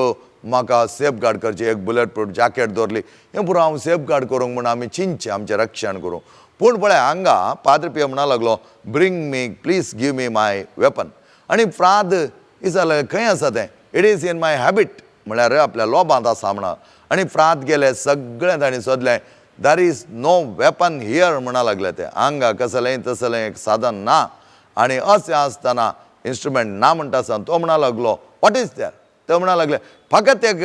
म्हाका सेफगार्ड करचें, एक बुलेट प्रूफ जॅकेट दवरली, हें पुरो हांव सेफगार्ड करूंक म्हूण आमी चिंतचें, आमचें रक्षण करूंक. पूण पळय हांगा पाद्र पियो म्हणा लागलो, bring me, please give me my weapon. आनी फ्राद विचारलें खंय आसा तें, it is in my habit, म्हळ्यार आपल्या लोबांत आसा म्हणा. आनी फ्राद गेले सगळें तांणी सोदलें, there is no weapon here म्हणा लागले ते, हांगा कसलें तसलें एक साधन ना. आनी अशें आसतना इन्स्ट्रुमेंट ना म्हणटा आसतना तो म्हणा लागलो what is there, ते म्हणा लागले फकत एक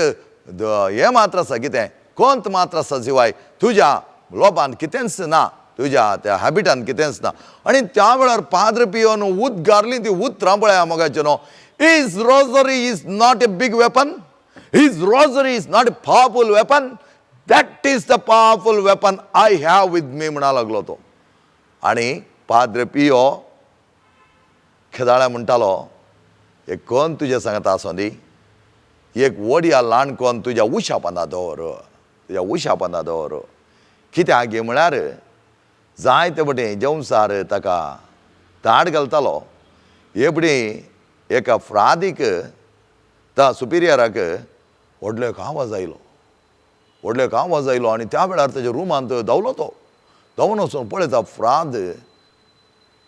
हें मात्र आसा, कितें कोंत मात्र आसा शिवाय तुज्या लोबांत कितेंच ना, तुज्या त्या हॅबिटान कितेंच ना. आनी त्या वेळार पाद्र पियोन उद्गारली ती उतरां पळया मोगाचें न्हू, his rosary is not a big weapon, his rosary is not a powerful weapon, that is the powerful weapon I have with me म्हणा लागलो तो. आनी पाद्र पियो खेदाळ्या म्हणटालो, एक कोण तुज्या सांगता आसो दी, एक वडया ल्हान कोण तुज्या उशा पांदा दवर, तुज्या उशा पांदा दवर. कित्याक गे म्हळ्यार जायते पटी जेवसार ताका ताड घालतालो. हे पटी एका फ्रादीक त्या सुपिरियराक व्हडलो एक आवाज आयलो, व्हडलो एक आवाज आयलो आनी त्या वेळार ताच्या रुमांत धांवलो तो. धांवन वचून पळयता फ्राद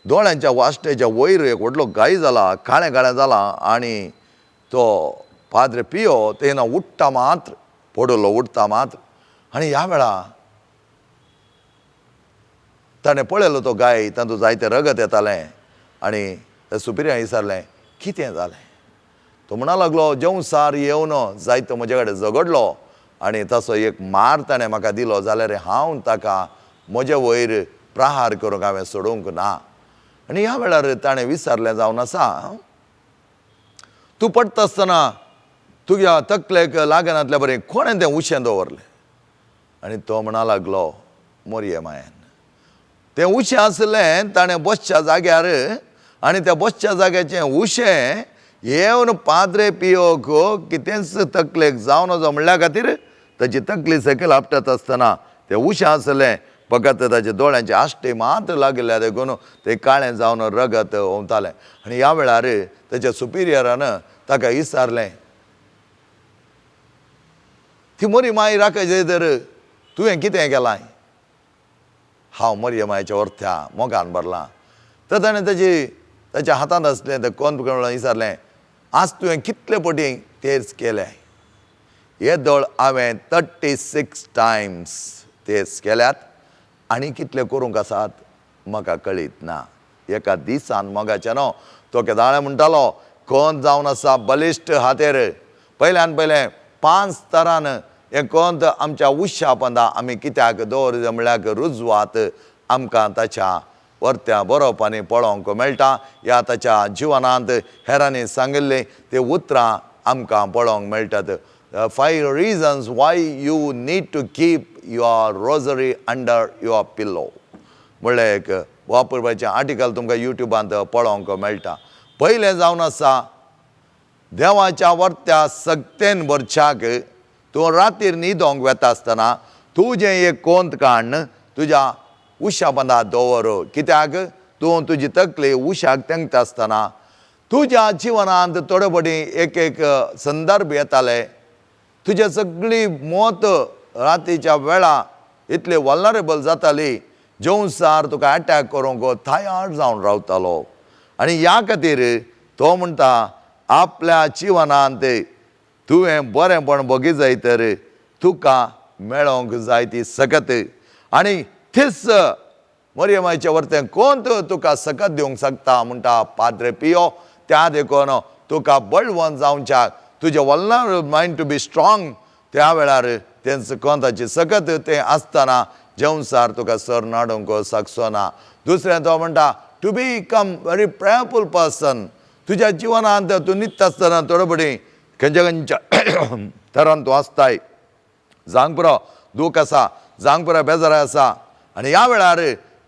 दोळ्यांच्या वाश्टेच्या वयर एक व्हडलो गाय जाला, काळें काळें जाला. आनी तो पाद्र पियो तेन्ना उठ्ठा मात्र, पडलो उठ्ठा मात्र. आनी ह्या वेळा ताणें पळयलो तो गाय, तातूंत जायतें रगत येतालें. आनी त्या सुपिरियरान विचारलें कितें जालें, तो म्हणा लागलो जेवसार येवन जायतो म्हजे कडेन झगडलो आनी तसो एक मार ताणें म्हाका दिलो, जाल्यार हांव ताका म्हजे वयर प्रहार करूंक हांवें सोडूंक ना. आनी ह्या वेळार ताणें विचारलें जावन आसा, तूं पडटा आसतना तुज्या तकलेक लागनातल्या बरें कोणें तें उशें दवरलें? आनी तो म्हणा लागलो मोरये मायन. तें उशें आसलें ताणें बसच्या जाग्यार, आनी त्या बसच्या जाग्याचें उशें येवन पाद्रे पियोक कितेंच तकलेक जावन वचो म्हणल्या खातीर ताची तकली सकयल आपटत आसतना तें उशें आसलें फकत ताच्या दोळ्यांचे आश्टे मात्र लागिल्ल्या देखून तें काळें जावन रगत ओंवतालें. आनी ह्या वेळार ताच्या सुपिरियरान ताका विचारलें, ती मोरी माय राखय तर तुवें कितें केलां? हांव मोरये मायच्या वरत्या मोगान भरलां. तर ताणें ताची ताच्या हातांत आसलें तें कोण विचारलें, आज तुवें कितले पटी तेर्स केले? हे दळ हांवें 36 टायम्स तेर्स केल्यात आनी कितले करूंक आसात म्हाका कळीत ना. एका दिसान मोगाचें न्हू तो केदाळे म्हणटालो कोंत जावन आसा बलिश्ट हातेर, पयल्यान पयलें 5 तरान हें कोंत आमच्या उशा पंदा आमी कित्याक दवर म्हणल्यार रुजवात आमकां ताच्या वरत्या बरोवपांनी पळोवंक मेळटा. ह्या ताच्या जिवनांत हेरांनी सांगिल्लीं ते उतरां आमकां पळोवंक मेळटात. 5 reasons why you need to keep your rosary under your pillow म्हणलें एक वापरपाचें आर्टिकल तुमकां युट्यूबांत पळोवंक मेळटा. पयलें जावन आसा देवाच्या वरत्या सक्तेन भरच्याक तूं रातीर न्हिदोंक वेता आसतना तुजें एक कोंत काडून तुज्या उशा बांदा दवर. कित्याक तूं तुजी तकली उशाक तेंकता आसतना तुज्या जिवनांत थोडे फावटी एक एक संदर्भ येताले, तुजे सगळी मत रातीच्या वेळा इतली वल्नरेबल जाताली, जेवसार तुका एटॅक करूंक तयार जावन रावतालो. आनी ह्या खातीर तो म्हणटा आपल्या जिवनांत तुवें बरेंपण भोगी जाय तर तुका मेळोंक जाय ती सकत. आनी तीच मोरये वरतें कोण तुका सकत दिवंक शकता म्हणटा पाद्रे पियो. त्या देखून तुका बळवंत जावच्याक तुजें वल्नर मायंड टू बी स्ट्रॉंग त्या वेळार तेंच कोंताची सकत तें आसतना जेवसार तुका सर नाडूंक शकचो ना. दुसरें तो म्हणटा to become very prayerful person. तुज्या जिवनांत तूं न्हिदता आसतना थोडे फावटी खंयच्या खंयच्या तरान तूं आसताय, जावंक पुरो दूख आसा, जावंक पुरो बेजार आसा, आनी ह्या वेळार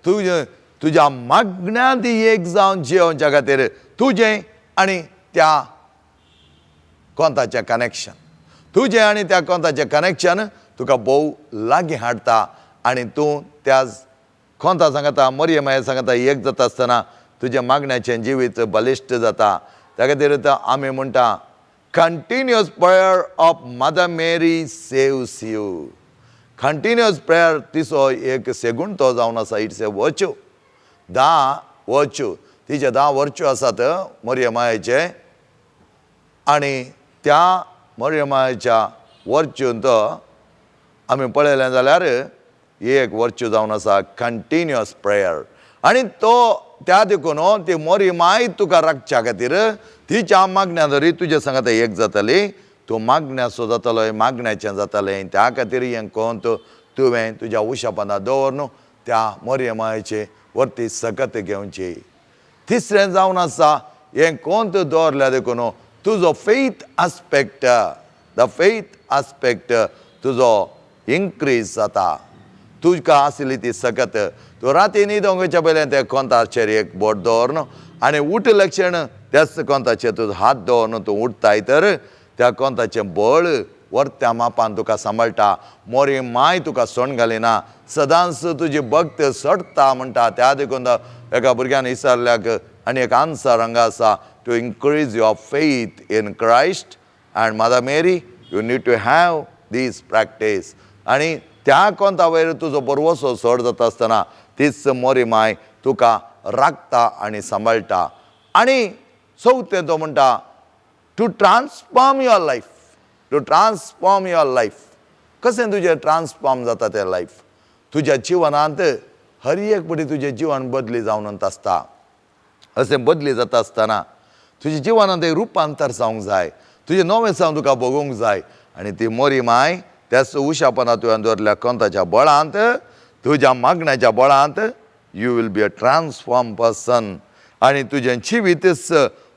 तुजें तुज्या मागण्यांत एक जावन जियोवच्या खातीर तुजें आनी त्या कोंताचें कनेक्शन, तुजें आनी त्या कोंताचें कनेक्शन तुका भोव लागीं हाडटा. आनी तूं त्या कोंता सांगता मरियम माये सांगता एक जाता आसतना तुज्या मागण्याचें जिवीत बलिश्ट जाता. त्या खातीर आमी म्हणटा continuous prayer of Mother Mary saves you. Continuous prayer तिचो एक सेगूण तो जावन आसा. It's a virtue. 10 virtue, तिचे 10 वर्च्यू आसात मरियम मायेचे. आनी त्या मरियम मायेच्या वर्च्यूंत आमी पळयलें जाल्यार एक वर्च्यू जावन आसा कंटिन्युअस प्रेयर. आनी तो त्या देखून ती मोरी माय तुका राखच्या खातीर तिच्या मागण्या धरी तुजे सांगता एक जातली, तूं मागण्याचो जातलो, मागण्याचें जातलें. त्या खातीर हें कोंत तुवें तुज्या उशापांदा दवर न्हू त्या मोरये मायेचे वरती सकत घेवची. तिसरें जावन आसा हें कोंत दवरल्या देखून तुजो faith aspect, the faith aspect तुजो इन्क्रीज जाता. तुका आशिल्ली ती सकत तूं राती न्हिदोंक वयच्या पयलें त्या कोंताचेर एक बोट दवर न्हू आनी उठले क्षण त्याच कोंताचेर तुजो हात दवर न्हू तूं उठताय तर त्या कोंताचें बळ वरत्या मापान तुका सांबाळटा. मोरी माय तुका सोण घालिना, सदांच तुजी भक्त सडटा म्हणटा. त्या देखून एका भुरग्यान विचारल्याक आनी एक आन्सर हांगा आसा, to increase your faith in Christ and Mother Mary you need to have this practice. आनी त्या कोंता वयर तुजो बरवसो चड जाता आसतना तीच मोरी माय तुका राखता आनी सांबाळटा. आनी चवथें तो म्हणटा to transform your life, to transform your life. कशें तुजें ट्रान्सफॉर्म जाता तें लायफ? तुज्या जिवनांत हर एक पटी तुजें जिवन बदली जावन आसता. अशें बदली जाता आसतना तुज्या जिवनांत एक रुपांतर जावंक जाय, तुजें नवें जावन तुका भोगूंक जाय. आनी ती मोरी माय त्याच उशापना तुवें दवरल्या कोंताच्या बळांत, तुज्या मागण्याच्या बळांत you will be a transform person. आनी तुजें जिवीतच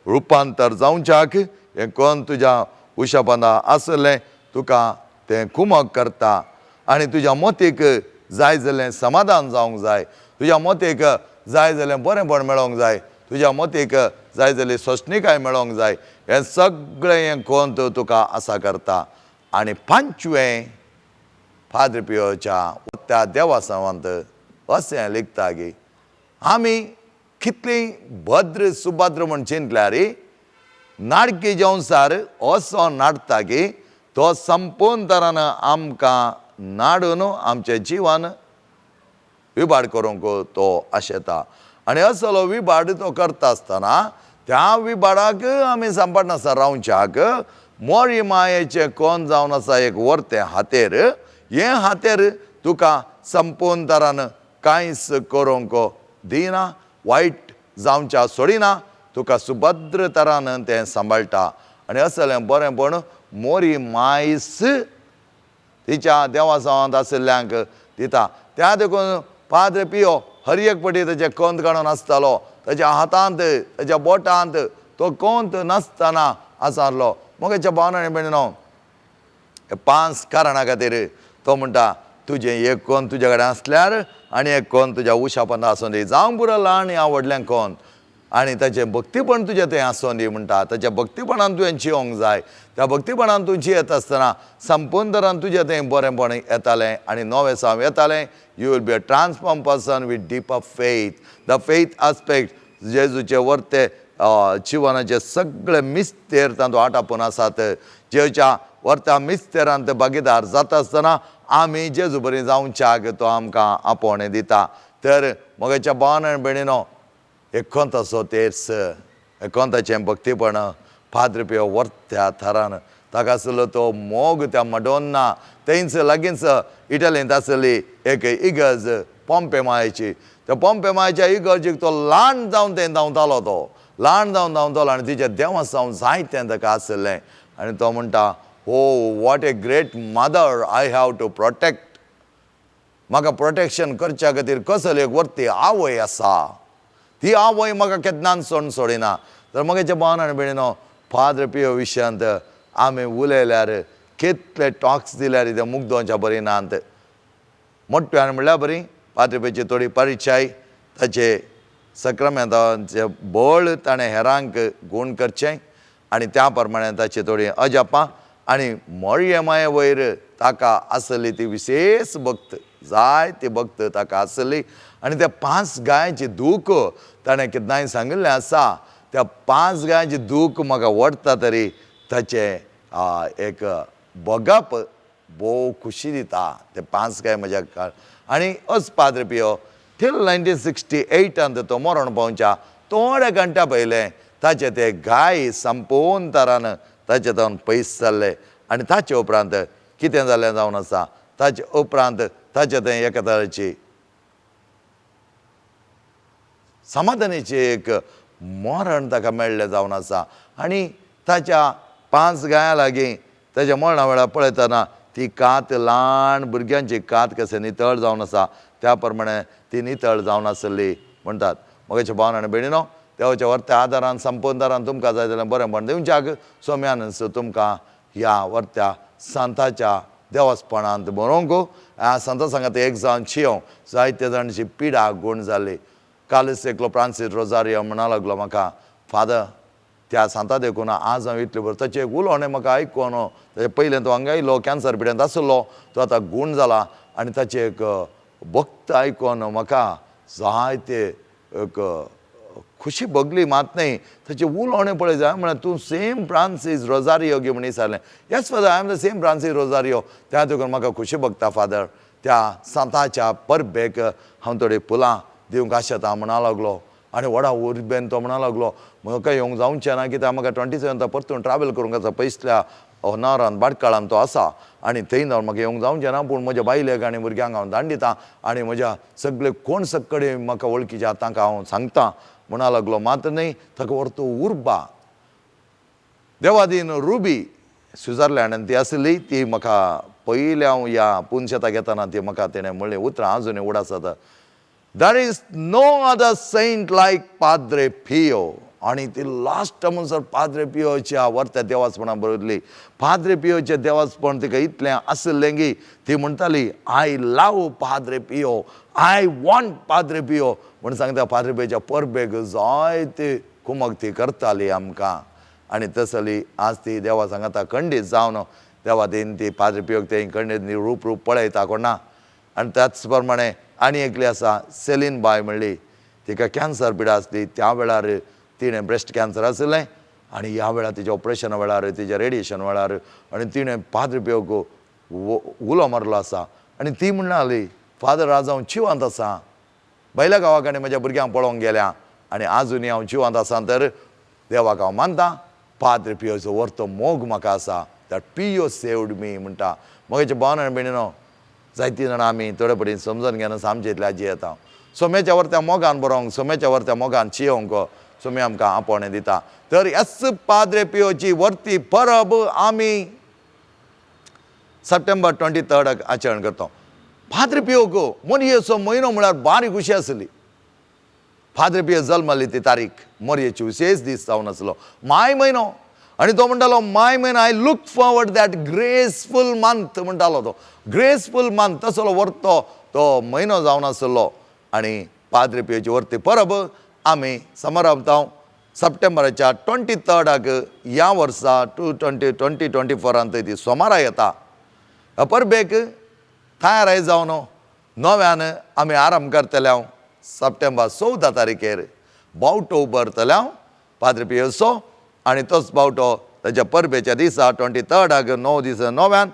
रुपांतर जावच्याक हें कोण तुज्या उशापांदा आसलें तुका तें कुमक करता. आनी तुज्या मोतीक जाय जाल्लें समाधान जावंक जाय, तुज्या मोतीक जाय जाल्लें बरेंपण मेळोंक जाय, तुज्या मोतीक जाय जाल्ली सोंसणीकाय मेळोंक जाय, हें सगळें हें कोंत तुका आसा करता. आनी पांचवें फादर पियोच्या त्या देवासांवांत अशें लिखता की आमी कितली भद्र सुभद्र म्हण चिंतल्यार नाडकी संवसार असो नाडटा की तो संपूर्ण तरान आमकां नाडून आमचें जिवन विबाड करूंक तो आशेता. आनी असलो विबाड तो करता आसतना त्या विबाडाक आमी सांबाळनासतना रावच्याक मोरी मायेचें कोण जावन आसा एक वर्तें हातेर, हें हातेर तुका संपूर्ण तरान कांयच करूंक दिना, वायट जावच्या सोडिना, तुका सुभद्र तरान तें सांबाळटा. आनी असलें बरेंपण मोरी मायस तिच्या देवासांवांत आशिल्ल्यांक दिता. त्या देखून पाद्र पियो हर एक पटी तेचें कोंत काडून आसतालो, ताच्या हातांत ताच्या बोटांत तो कोंत नासतना आसलो. मगेच्या भावना आनी भयणीनो, 5 कारणां खातीर तो म्हणटा तुजें एक कोंत तुज्या कडेन आसल्यार आनी एक कोंत तुज्या उशापंदा आसूं दी, जावं पुरो ल्हान ह्या व्हडलें कोंत, आनी ताचें भक्तीपण तुजें थंय आसूं दी म्हणटा. ताच्या भक्तीपणान तुवें जियोंक जाय, त्या भक्तीपणान तूं जियेत आसतना संपूर्ण तरान तुजें थंय बरेंपण येतालें आनी नवें साव येतालें. You will be a transform person with deep of faith. The faith aspect जेजूचे वर्ते जिवनाचे सगळे मिस्तेर तातूंत आटापून आसात. जेजूच्या वर्त्या मिस्तेरांत भागीदार जाता आसतना आमी जेजू बरी जावच्याक तो आमकां आपोवणें दिता. तर म्हज्या भावान आनी भयणीनो, एकोंताचो तेर्स, एकोंताचें भक्तीपण पाद्र पियो वर्त्या थरान ताका आसलो तो मोग त्या मडोन्ना थंयच लागींच इटलींत आसली एक इगर्ज पोम्पे मायेची. त्या पोम्पे मायेच्या इगर्जीक तो ल्हान जावन थंय धांवतालो, तो ल्हान जावन धांवतालो आनी तिच्या देवासांव जायतें ताका आसलें. आनी तो म्हणटा, oh what a great mother I have to protect. म्हाका प्रोटेक्शन करच्या खातीर कसली एक वर्ती आवय आसा, ती आवय म्हाका केन्नाच सोण सोडिना. तर म्हगेच्या भावान आनी भयणीनो, फादर पियो विशयांत आमी उलयल्यार कितले टॉक्स दिल्यार ते मुग्दोंच्या बरी नात. मोठ्यान म्हणल्यार बरी फादर पियोची थोडी परिचय, ताचे सक्रामेंताचें बळ ताणें हेरांक गूण करचें आनी त्या प्रमाणे ताची थोडी अजापां आनी मरियमाये वयर ताका आसली ती विशेश भक्त. जायती भक्त ताका आसली आनी त्या पांच गायांची दूख ताणें केन्नाय सांगिल्लें आसा. त्या पांच गायांची दूख म्हाका वडटा तरी ताचें एक बगप भोव खुशी दिता. ते पांच गाय म्हज्या काळ. आनी अस पाद्रे पियो टील 1968 तो मरण पावच्या थोड्या घंट्या पयलें ताचे ते गाय संपूर्ण तरान ताचे जावन पयस जाल्ले. आनी ताचे उपरांत कितें जालें जावन आसा, ताचे उपरांत ताचे थंय एका तरेची समाधानाचें एक मरण ताका मेळ्ळें जावन आसा. आनी ताच्या पांच गायां लागीं ताच्या मरणा वेळार पळयतना ती कात ल्हान भुरग्यांची कात कशें नितळ जावन आसा त्या प्रमाणे ती नितळ जावन आसली म्हणटात. म्हगेच्या भावन आनी भयणीनो, देवाच्या वर्त्या आदारान संपूर्ण दारान तुमकां जाय जाल्यार बरेंपण दिवच्याक सोम्यानच तुमकां ह्या वर्त्या सांताच्या देवासपणांत बरोवंक ह्या सांता सांगात एक जावन चियोंक जायते जाणांची पिडा गूण जाली. कालच एकलो फ्रांसीस रोजारियो म्हणा लागलो म्हाका, फादर त्या सांता देखून आज हांव इतलें बरें. ताचें एक उलोवणें म्हाका आयकून ताचे पयलें तो हांगा आयलो कॅन्सर पिड्यांत आसलो तो आतां गूण जाला आनी ताचें एक भक्त आयकून म्हाका जायते एक खुशी भोगली मात न्हय. ताचें उलोवणें पळय जाय म्हळ्यार तूं सेम फ्रांसीस रोजारियो गी म्हण विचारलें. Yes father, I am the same Francis Rosario. त्या देखून म्हाका खुशी भोगता फादर. त्या सांताच्या परबेक हांव थोडीं फुलां दिवंक आशेता म्हणा लागलो. आनी व्हडा उर्बेन तो म्हणा लागलो म्हाका येवंक जावचें ना कित्याक म्हाका 27 परतून ट्रॅवल करूंक आसा पयसल्या होनारान भाटकाळान तो आसा आनी थंय जावन म्हाका येवंक जावचें ना, पूण म्हज्या बायलेक आनी भुरग्यांक हांव धाडून दिता आनी म्हज्या सगळे कोण सगळे म्हाका वळखीचे आसा तांकां हांव सांगता म्हणा लागलो. मात न्हय ताका व्हरतो उर्बा देवादीन रुबी स्विजरलँडान ती आसली. ती म्हाका पयलें हांव ह्या पुनशेताक येतना ती म्हाका तेणें म्हणलें उतरां आजुनूय उडास जाता, There is no other saint like Padre Pio. आनी ती लास्ट म्हणसर पाद्रे पियोच्या वर्त्या देवासपणा बरयतली. पाद्रे पियोचें देवासपण तिका इतलें आसलें की ती म्हणटाली I love Padre Pio, I want Padre Pio म्हण सांगता. पाद्रे पियोच्या परबेक जायते कुमक ती करताली आमकां. आनी तसली आज ती देवा सांगता खंडीत जावन देवा तीन ती पाद्रे पियोक ते खंडीत रूप रूप पळयता कोणा. आनी त्याच प्रमाणे आनी एकली आसा सेलीन बाय म्हणली, तिका कॅन्सर पिडा आसली त्या वेळार तिणें ब्रेस्ट कॅन्सर आशिल्लें आनी ह्या वेळार तिच्या ऑपरेशना वेळार तिच्या रेडिएशन वेळार आनी तिणें पाद्रे पियोक उलो मारलो आसा. आनी ती म्हणली फादर आज हांव जिवंत आसा, भायल्या गांवा कडेन म्हज्या भुरग्यांक पळोवंक गेल्या आनी आजुनूय हांव जिवंत आसा तर देवाक हांव मानता, पाद्रे पियोचो व्हरतो मोग म्हाका आसा, that Pio saved मी म्हणटा. म्हगेच्या भावन आनी भयणीनो, जायतीं जाणां आमी थोडे पटी समजून घेना आमचे इतले आजी येता. सोम्याच्या वरत्या मोगान बरोवंक, सोम्याच्या वरत्या मोगान चियोंक सोमी आमकां आपोवणें दिता. तर एस पाद्रे पियोची वर्ती परब आमी सप्टेंबर 23 आचरण करता. पाद्रे पियोक मोरयेचो म्हयनो म्हळ्यार बारी खुशी आसली. पाद्रे पियो जल्मली ती तारीख मोरयेची विशेश दीस जावन आसलो माय म्हयनो. आनी तो म्हणटालो माय म्हयनो I look forward that graceful month म्हणटालो तो. ग्रेसफूल मंथ तसलो व्हरतो तो म्हयनो जावन आसलो. आनी पाद्रे पियोची वर्ती परब आमी समारंभता सप्टेंबराच्या 23 ह्या वर्सा 2024 ती सोमारा येता. ह्या परबेक तयार जावन नव्यान आमी आराम करतले हांव सप्टेंबर 14 तारखेर बावटो उबरतले हांव पाद्रे पियोचो. आनी तोच बावटो ताच्या परबेच्या दिसा 23 9 दीस नव्यान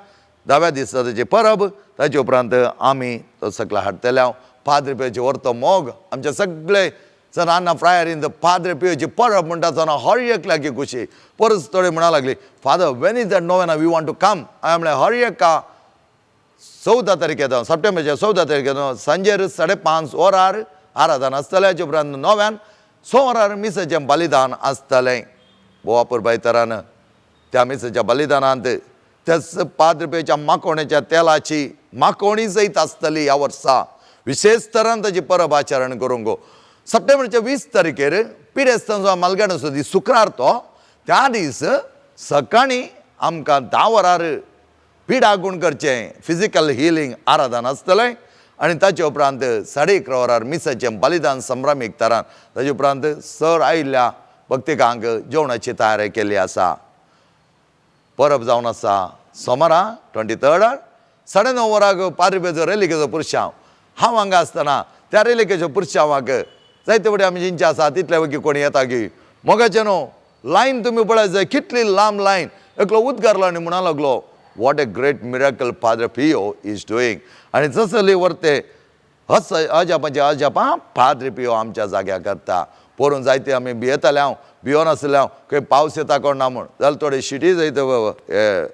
10व्या दिसा ताची परब. ताचे उपरांत आमी तो सगळो हाडटले हांव पाद्रे पियोची व्हरतो मोग आमचे सगळे जणांना फ्रायरीन पाद्रे पियोची परब म्हणटा जाणां हर एकल्याकी खुशी. परस थोडे म्हणा लागली father when is that novena we want to come. हांवें म्हणलें हर एका 14 तारखेर सप्टेंबरच्या 14 तारखेर सांजेर 5:30 वरार आराधन आसतलें. हाचे उपरांत नव्यान 6 वरार मिसाचें बलिदान आसतलें. बोवापूर बायतरान त्या मिसाच्या बलिदानांत त्याच पाद्रे पियोच्या माकोणेच्या तेलाची माकोणी सयत आसतली ह्या वर्सा विशेश तरान ताची परब आचरण करूंक. सप्टेंबरच्या 20 तारखेर पिडेस्तांचो मालगाणाचो दीस शुक्रार तो त्या दीस सकाळीं आमकां 10 वरार पिडा गूण करचें फिजिकल हिलींग आराधन आसतलें. आनी ताचे उपरांत 11:30 वरार मिसाचें बलिदान संभ्रमीक तरान. ताचे उपरांत सर आयिल्ल्या भक्तिकांक जेवणाची तयारी केल्ली आसा. परब जावन आसा सोमारा 23 9:30 वरांक पाद्री रेलिकेचो पुरशांव. हांव हांगा आसतना त्या रेलिकेचो पुरशांवाक जायते फुडें आमी जिंचे आसा तितले वगी कोणी येता की मोगाचें न्हू लायन तुमी पळयत जाय कितली लांब लायन. एकलो उद्गारलो आनी म्हणा लागलो, what a great miracle Padre Pio is doing. आनी जसली व्हरते हस अजापाचे अजापां पाद्रे पियो आमच्या जाग्यार करता. पोरून जायते आमी भियेताले, हांव भियोन आसलें हांव खंय पावस येता कोण ना म्हूण. जाल्यार थोडे शिटी जायते हे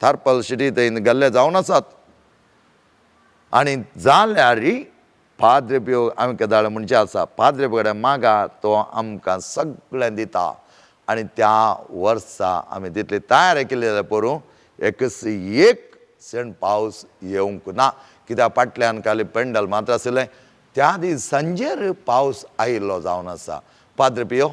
थारपल शिटी थंय गेल्ले जावन आसात. आनी जाल्यार पाद्रे पियो आमी केदाळ म्हणचे आसा, पाद्रे कडेन मागा तो आमकां सगळें दिता. आनी त्या वर्सा आमी तितली तयारी केली जाल्यार पोरूं एकच एक सण पावस येवंक ना, कित्याक फाटल्यान खाली पेंडल मात्र आशिल्लें. त्या दीस सांजेर पावस आयिल्लो जावन आसा. पाद्रे पियो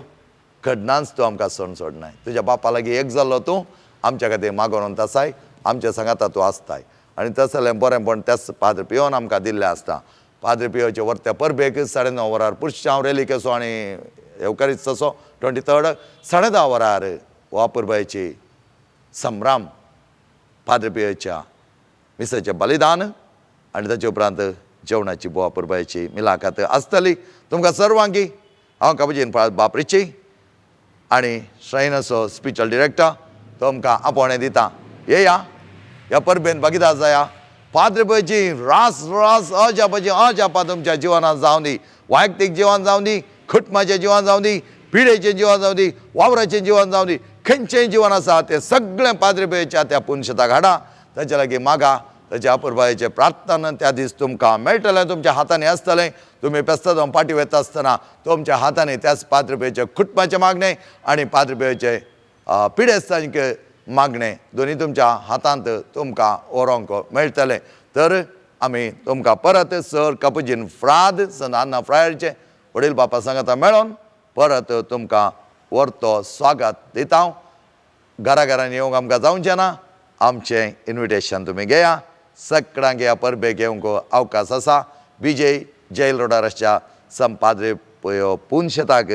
केन्नाच तूं आमकां सण सोडनाय, तुज्या बापा लागीं एक जाल्लो तूं आमच्या खातीर मागोवन तसाय आमच्या सांगाता तूं आसताय. आनी तसलें बरेंपण त्याच पाद्रे पियोन आमकां दिल्लें आसता. पाद्रे पियोचे वर्त्या परबेक 9:30 वरार पुरशांव रेलिकेचो आनी येवकारिस्ताचो 23 10:30 वरार वापरपाची संभ्राम पाद्रे पियोच्या मिसाचें बलिदान आनी ताचे उपरांत जेवणाची बोवा परबायची मिलाखात आसतली. तुमकां सर्वांकी हांव कापुजीन बाप रिची आनी श्रेनाचो स्पिरिच्युअल डिरेक्टर तुमकां आपोवणें दिता, येया ह्या परबेन भागीदार जाया. पाद्रे पियोची रास रास अजापाची अजापां तुमच्या जिवनांत जावं दी, वैयक्तीक जिवन जावं दी, कुटुंबाचें जिवन जावं दी, पिडेचें जिवन जावं दी, वावराचें जिवन जावं दी, खंयचेंय जिवन आसा तें सगळें पाद्रे पियोच्या त्या पुनशेताक हाडा, ताच्या लागीं मागा, ताच्या अपुरबायेचें प्रार्थना त्या दीस तुमकां मेळटलें, तुमच्या हातांनी आसतलें. तुमी पेस्ताद पाटी वता आसतना तुमच्या हातांनी त्याच पाद्रे पियोचें कुटुंबाचें मागणें आनी पाद्रे पियोचें पिडेस्तांचें मागणें दोनी तुमच्या हातांत तुमकां व्हरूंक मेळटलें. तर आमी तुमकां परत सर कापुजीन फ्राद संत आन्ना फ्रायरचें वडील बापा सांगाता मेळोन परत तुमकां व्हरतो स्वागत दिता. घरा घरांनी येवंक आमकां जावचें ना, आमचें इन्विटेशन तुमी घेया. सगळ्यांक ह्या परबेक येवंक अवकाश आसा. विजय जेल रोडार आसच्या संपाद्रे पुनशेताक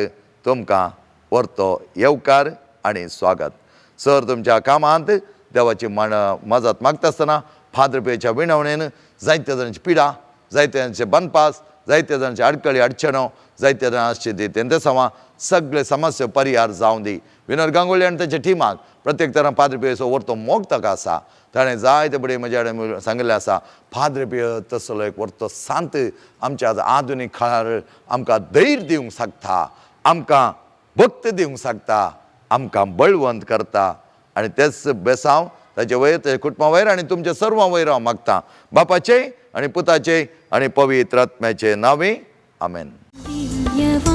तुमकां व्हरतो येवकार आनी स्वागत. सर तुमच्या कामांत देवाची मजत मागता आसतना फादर पियोच्या विणवणेन जायत्या जाणांची पिडा, जायत्या जाणांचे बनपास, जायत्या जाणांची अडकळी अडचणो, जायत्या जाणां आसची ती तेंतेसांवां सगळे समस्या परिहार जावं दी. विनोद गांगोली आनी ताच्या टिमाक प्रत्येक तरान पाद्रे पियोचो व्हरतो मोग ताका आसा. ताणें जायते बडी म्हज्या कडेन सांगिल्लें आसा, पाद्रे पियो तसलो एक व्हरतो सांत आमच्या आधुनीक काळार आमकां धैर्य दिवंक शकता, आमकां भक्त दिवंक शकता, आमकां बळवंत करता. आनी तेच बेसांव ताचे वयर, ताच्या कुटुंबा वयर आनी तुमच्या सर्वां वयर हांव मागता, बापाचे आनी पुताचे आनी पवित्र आत्म्याचे नांवे, आमेन. दिव्यवाणी.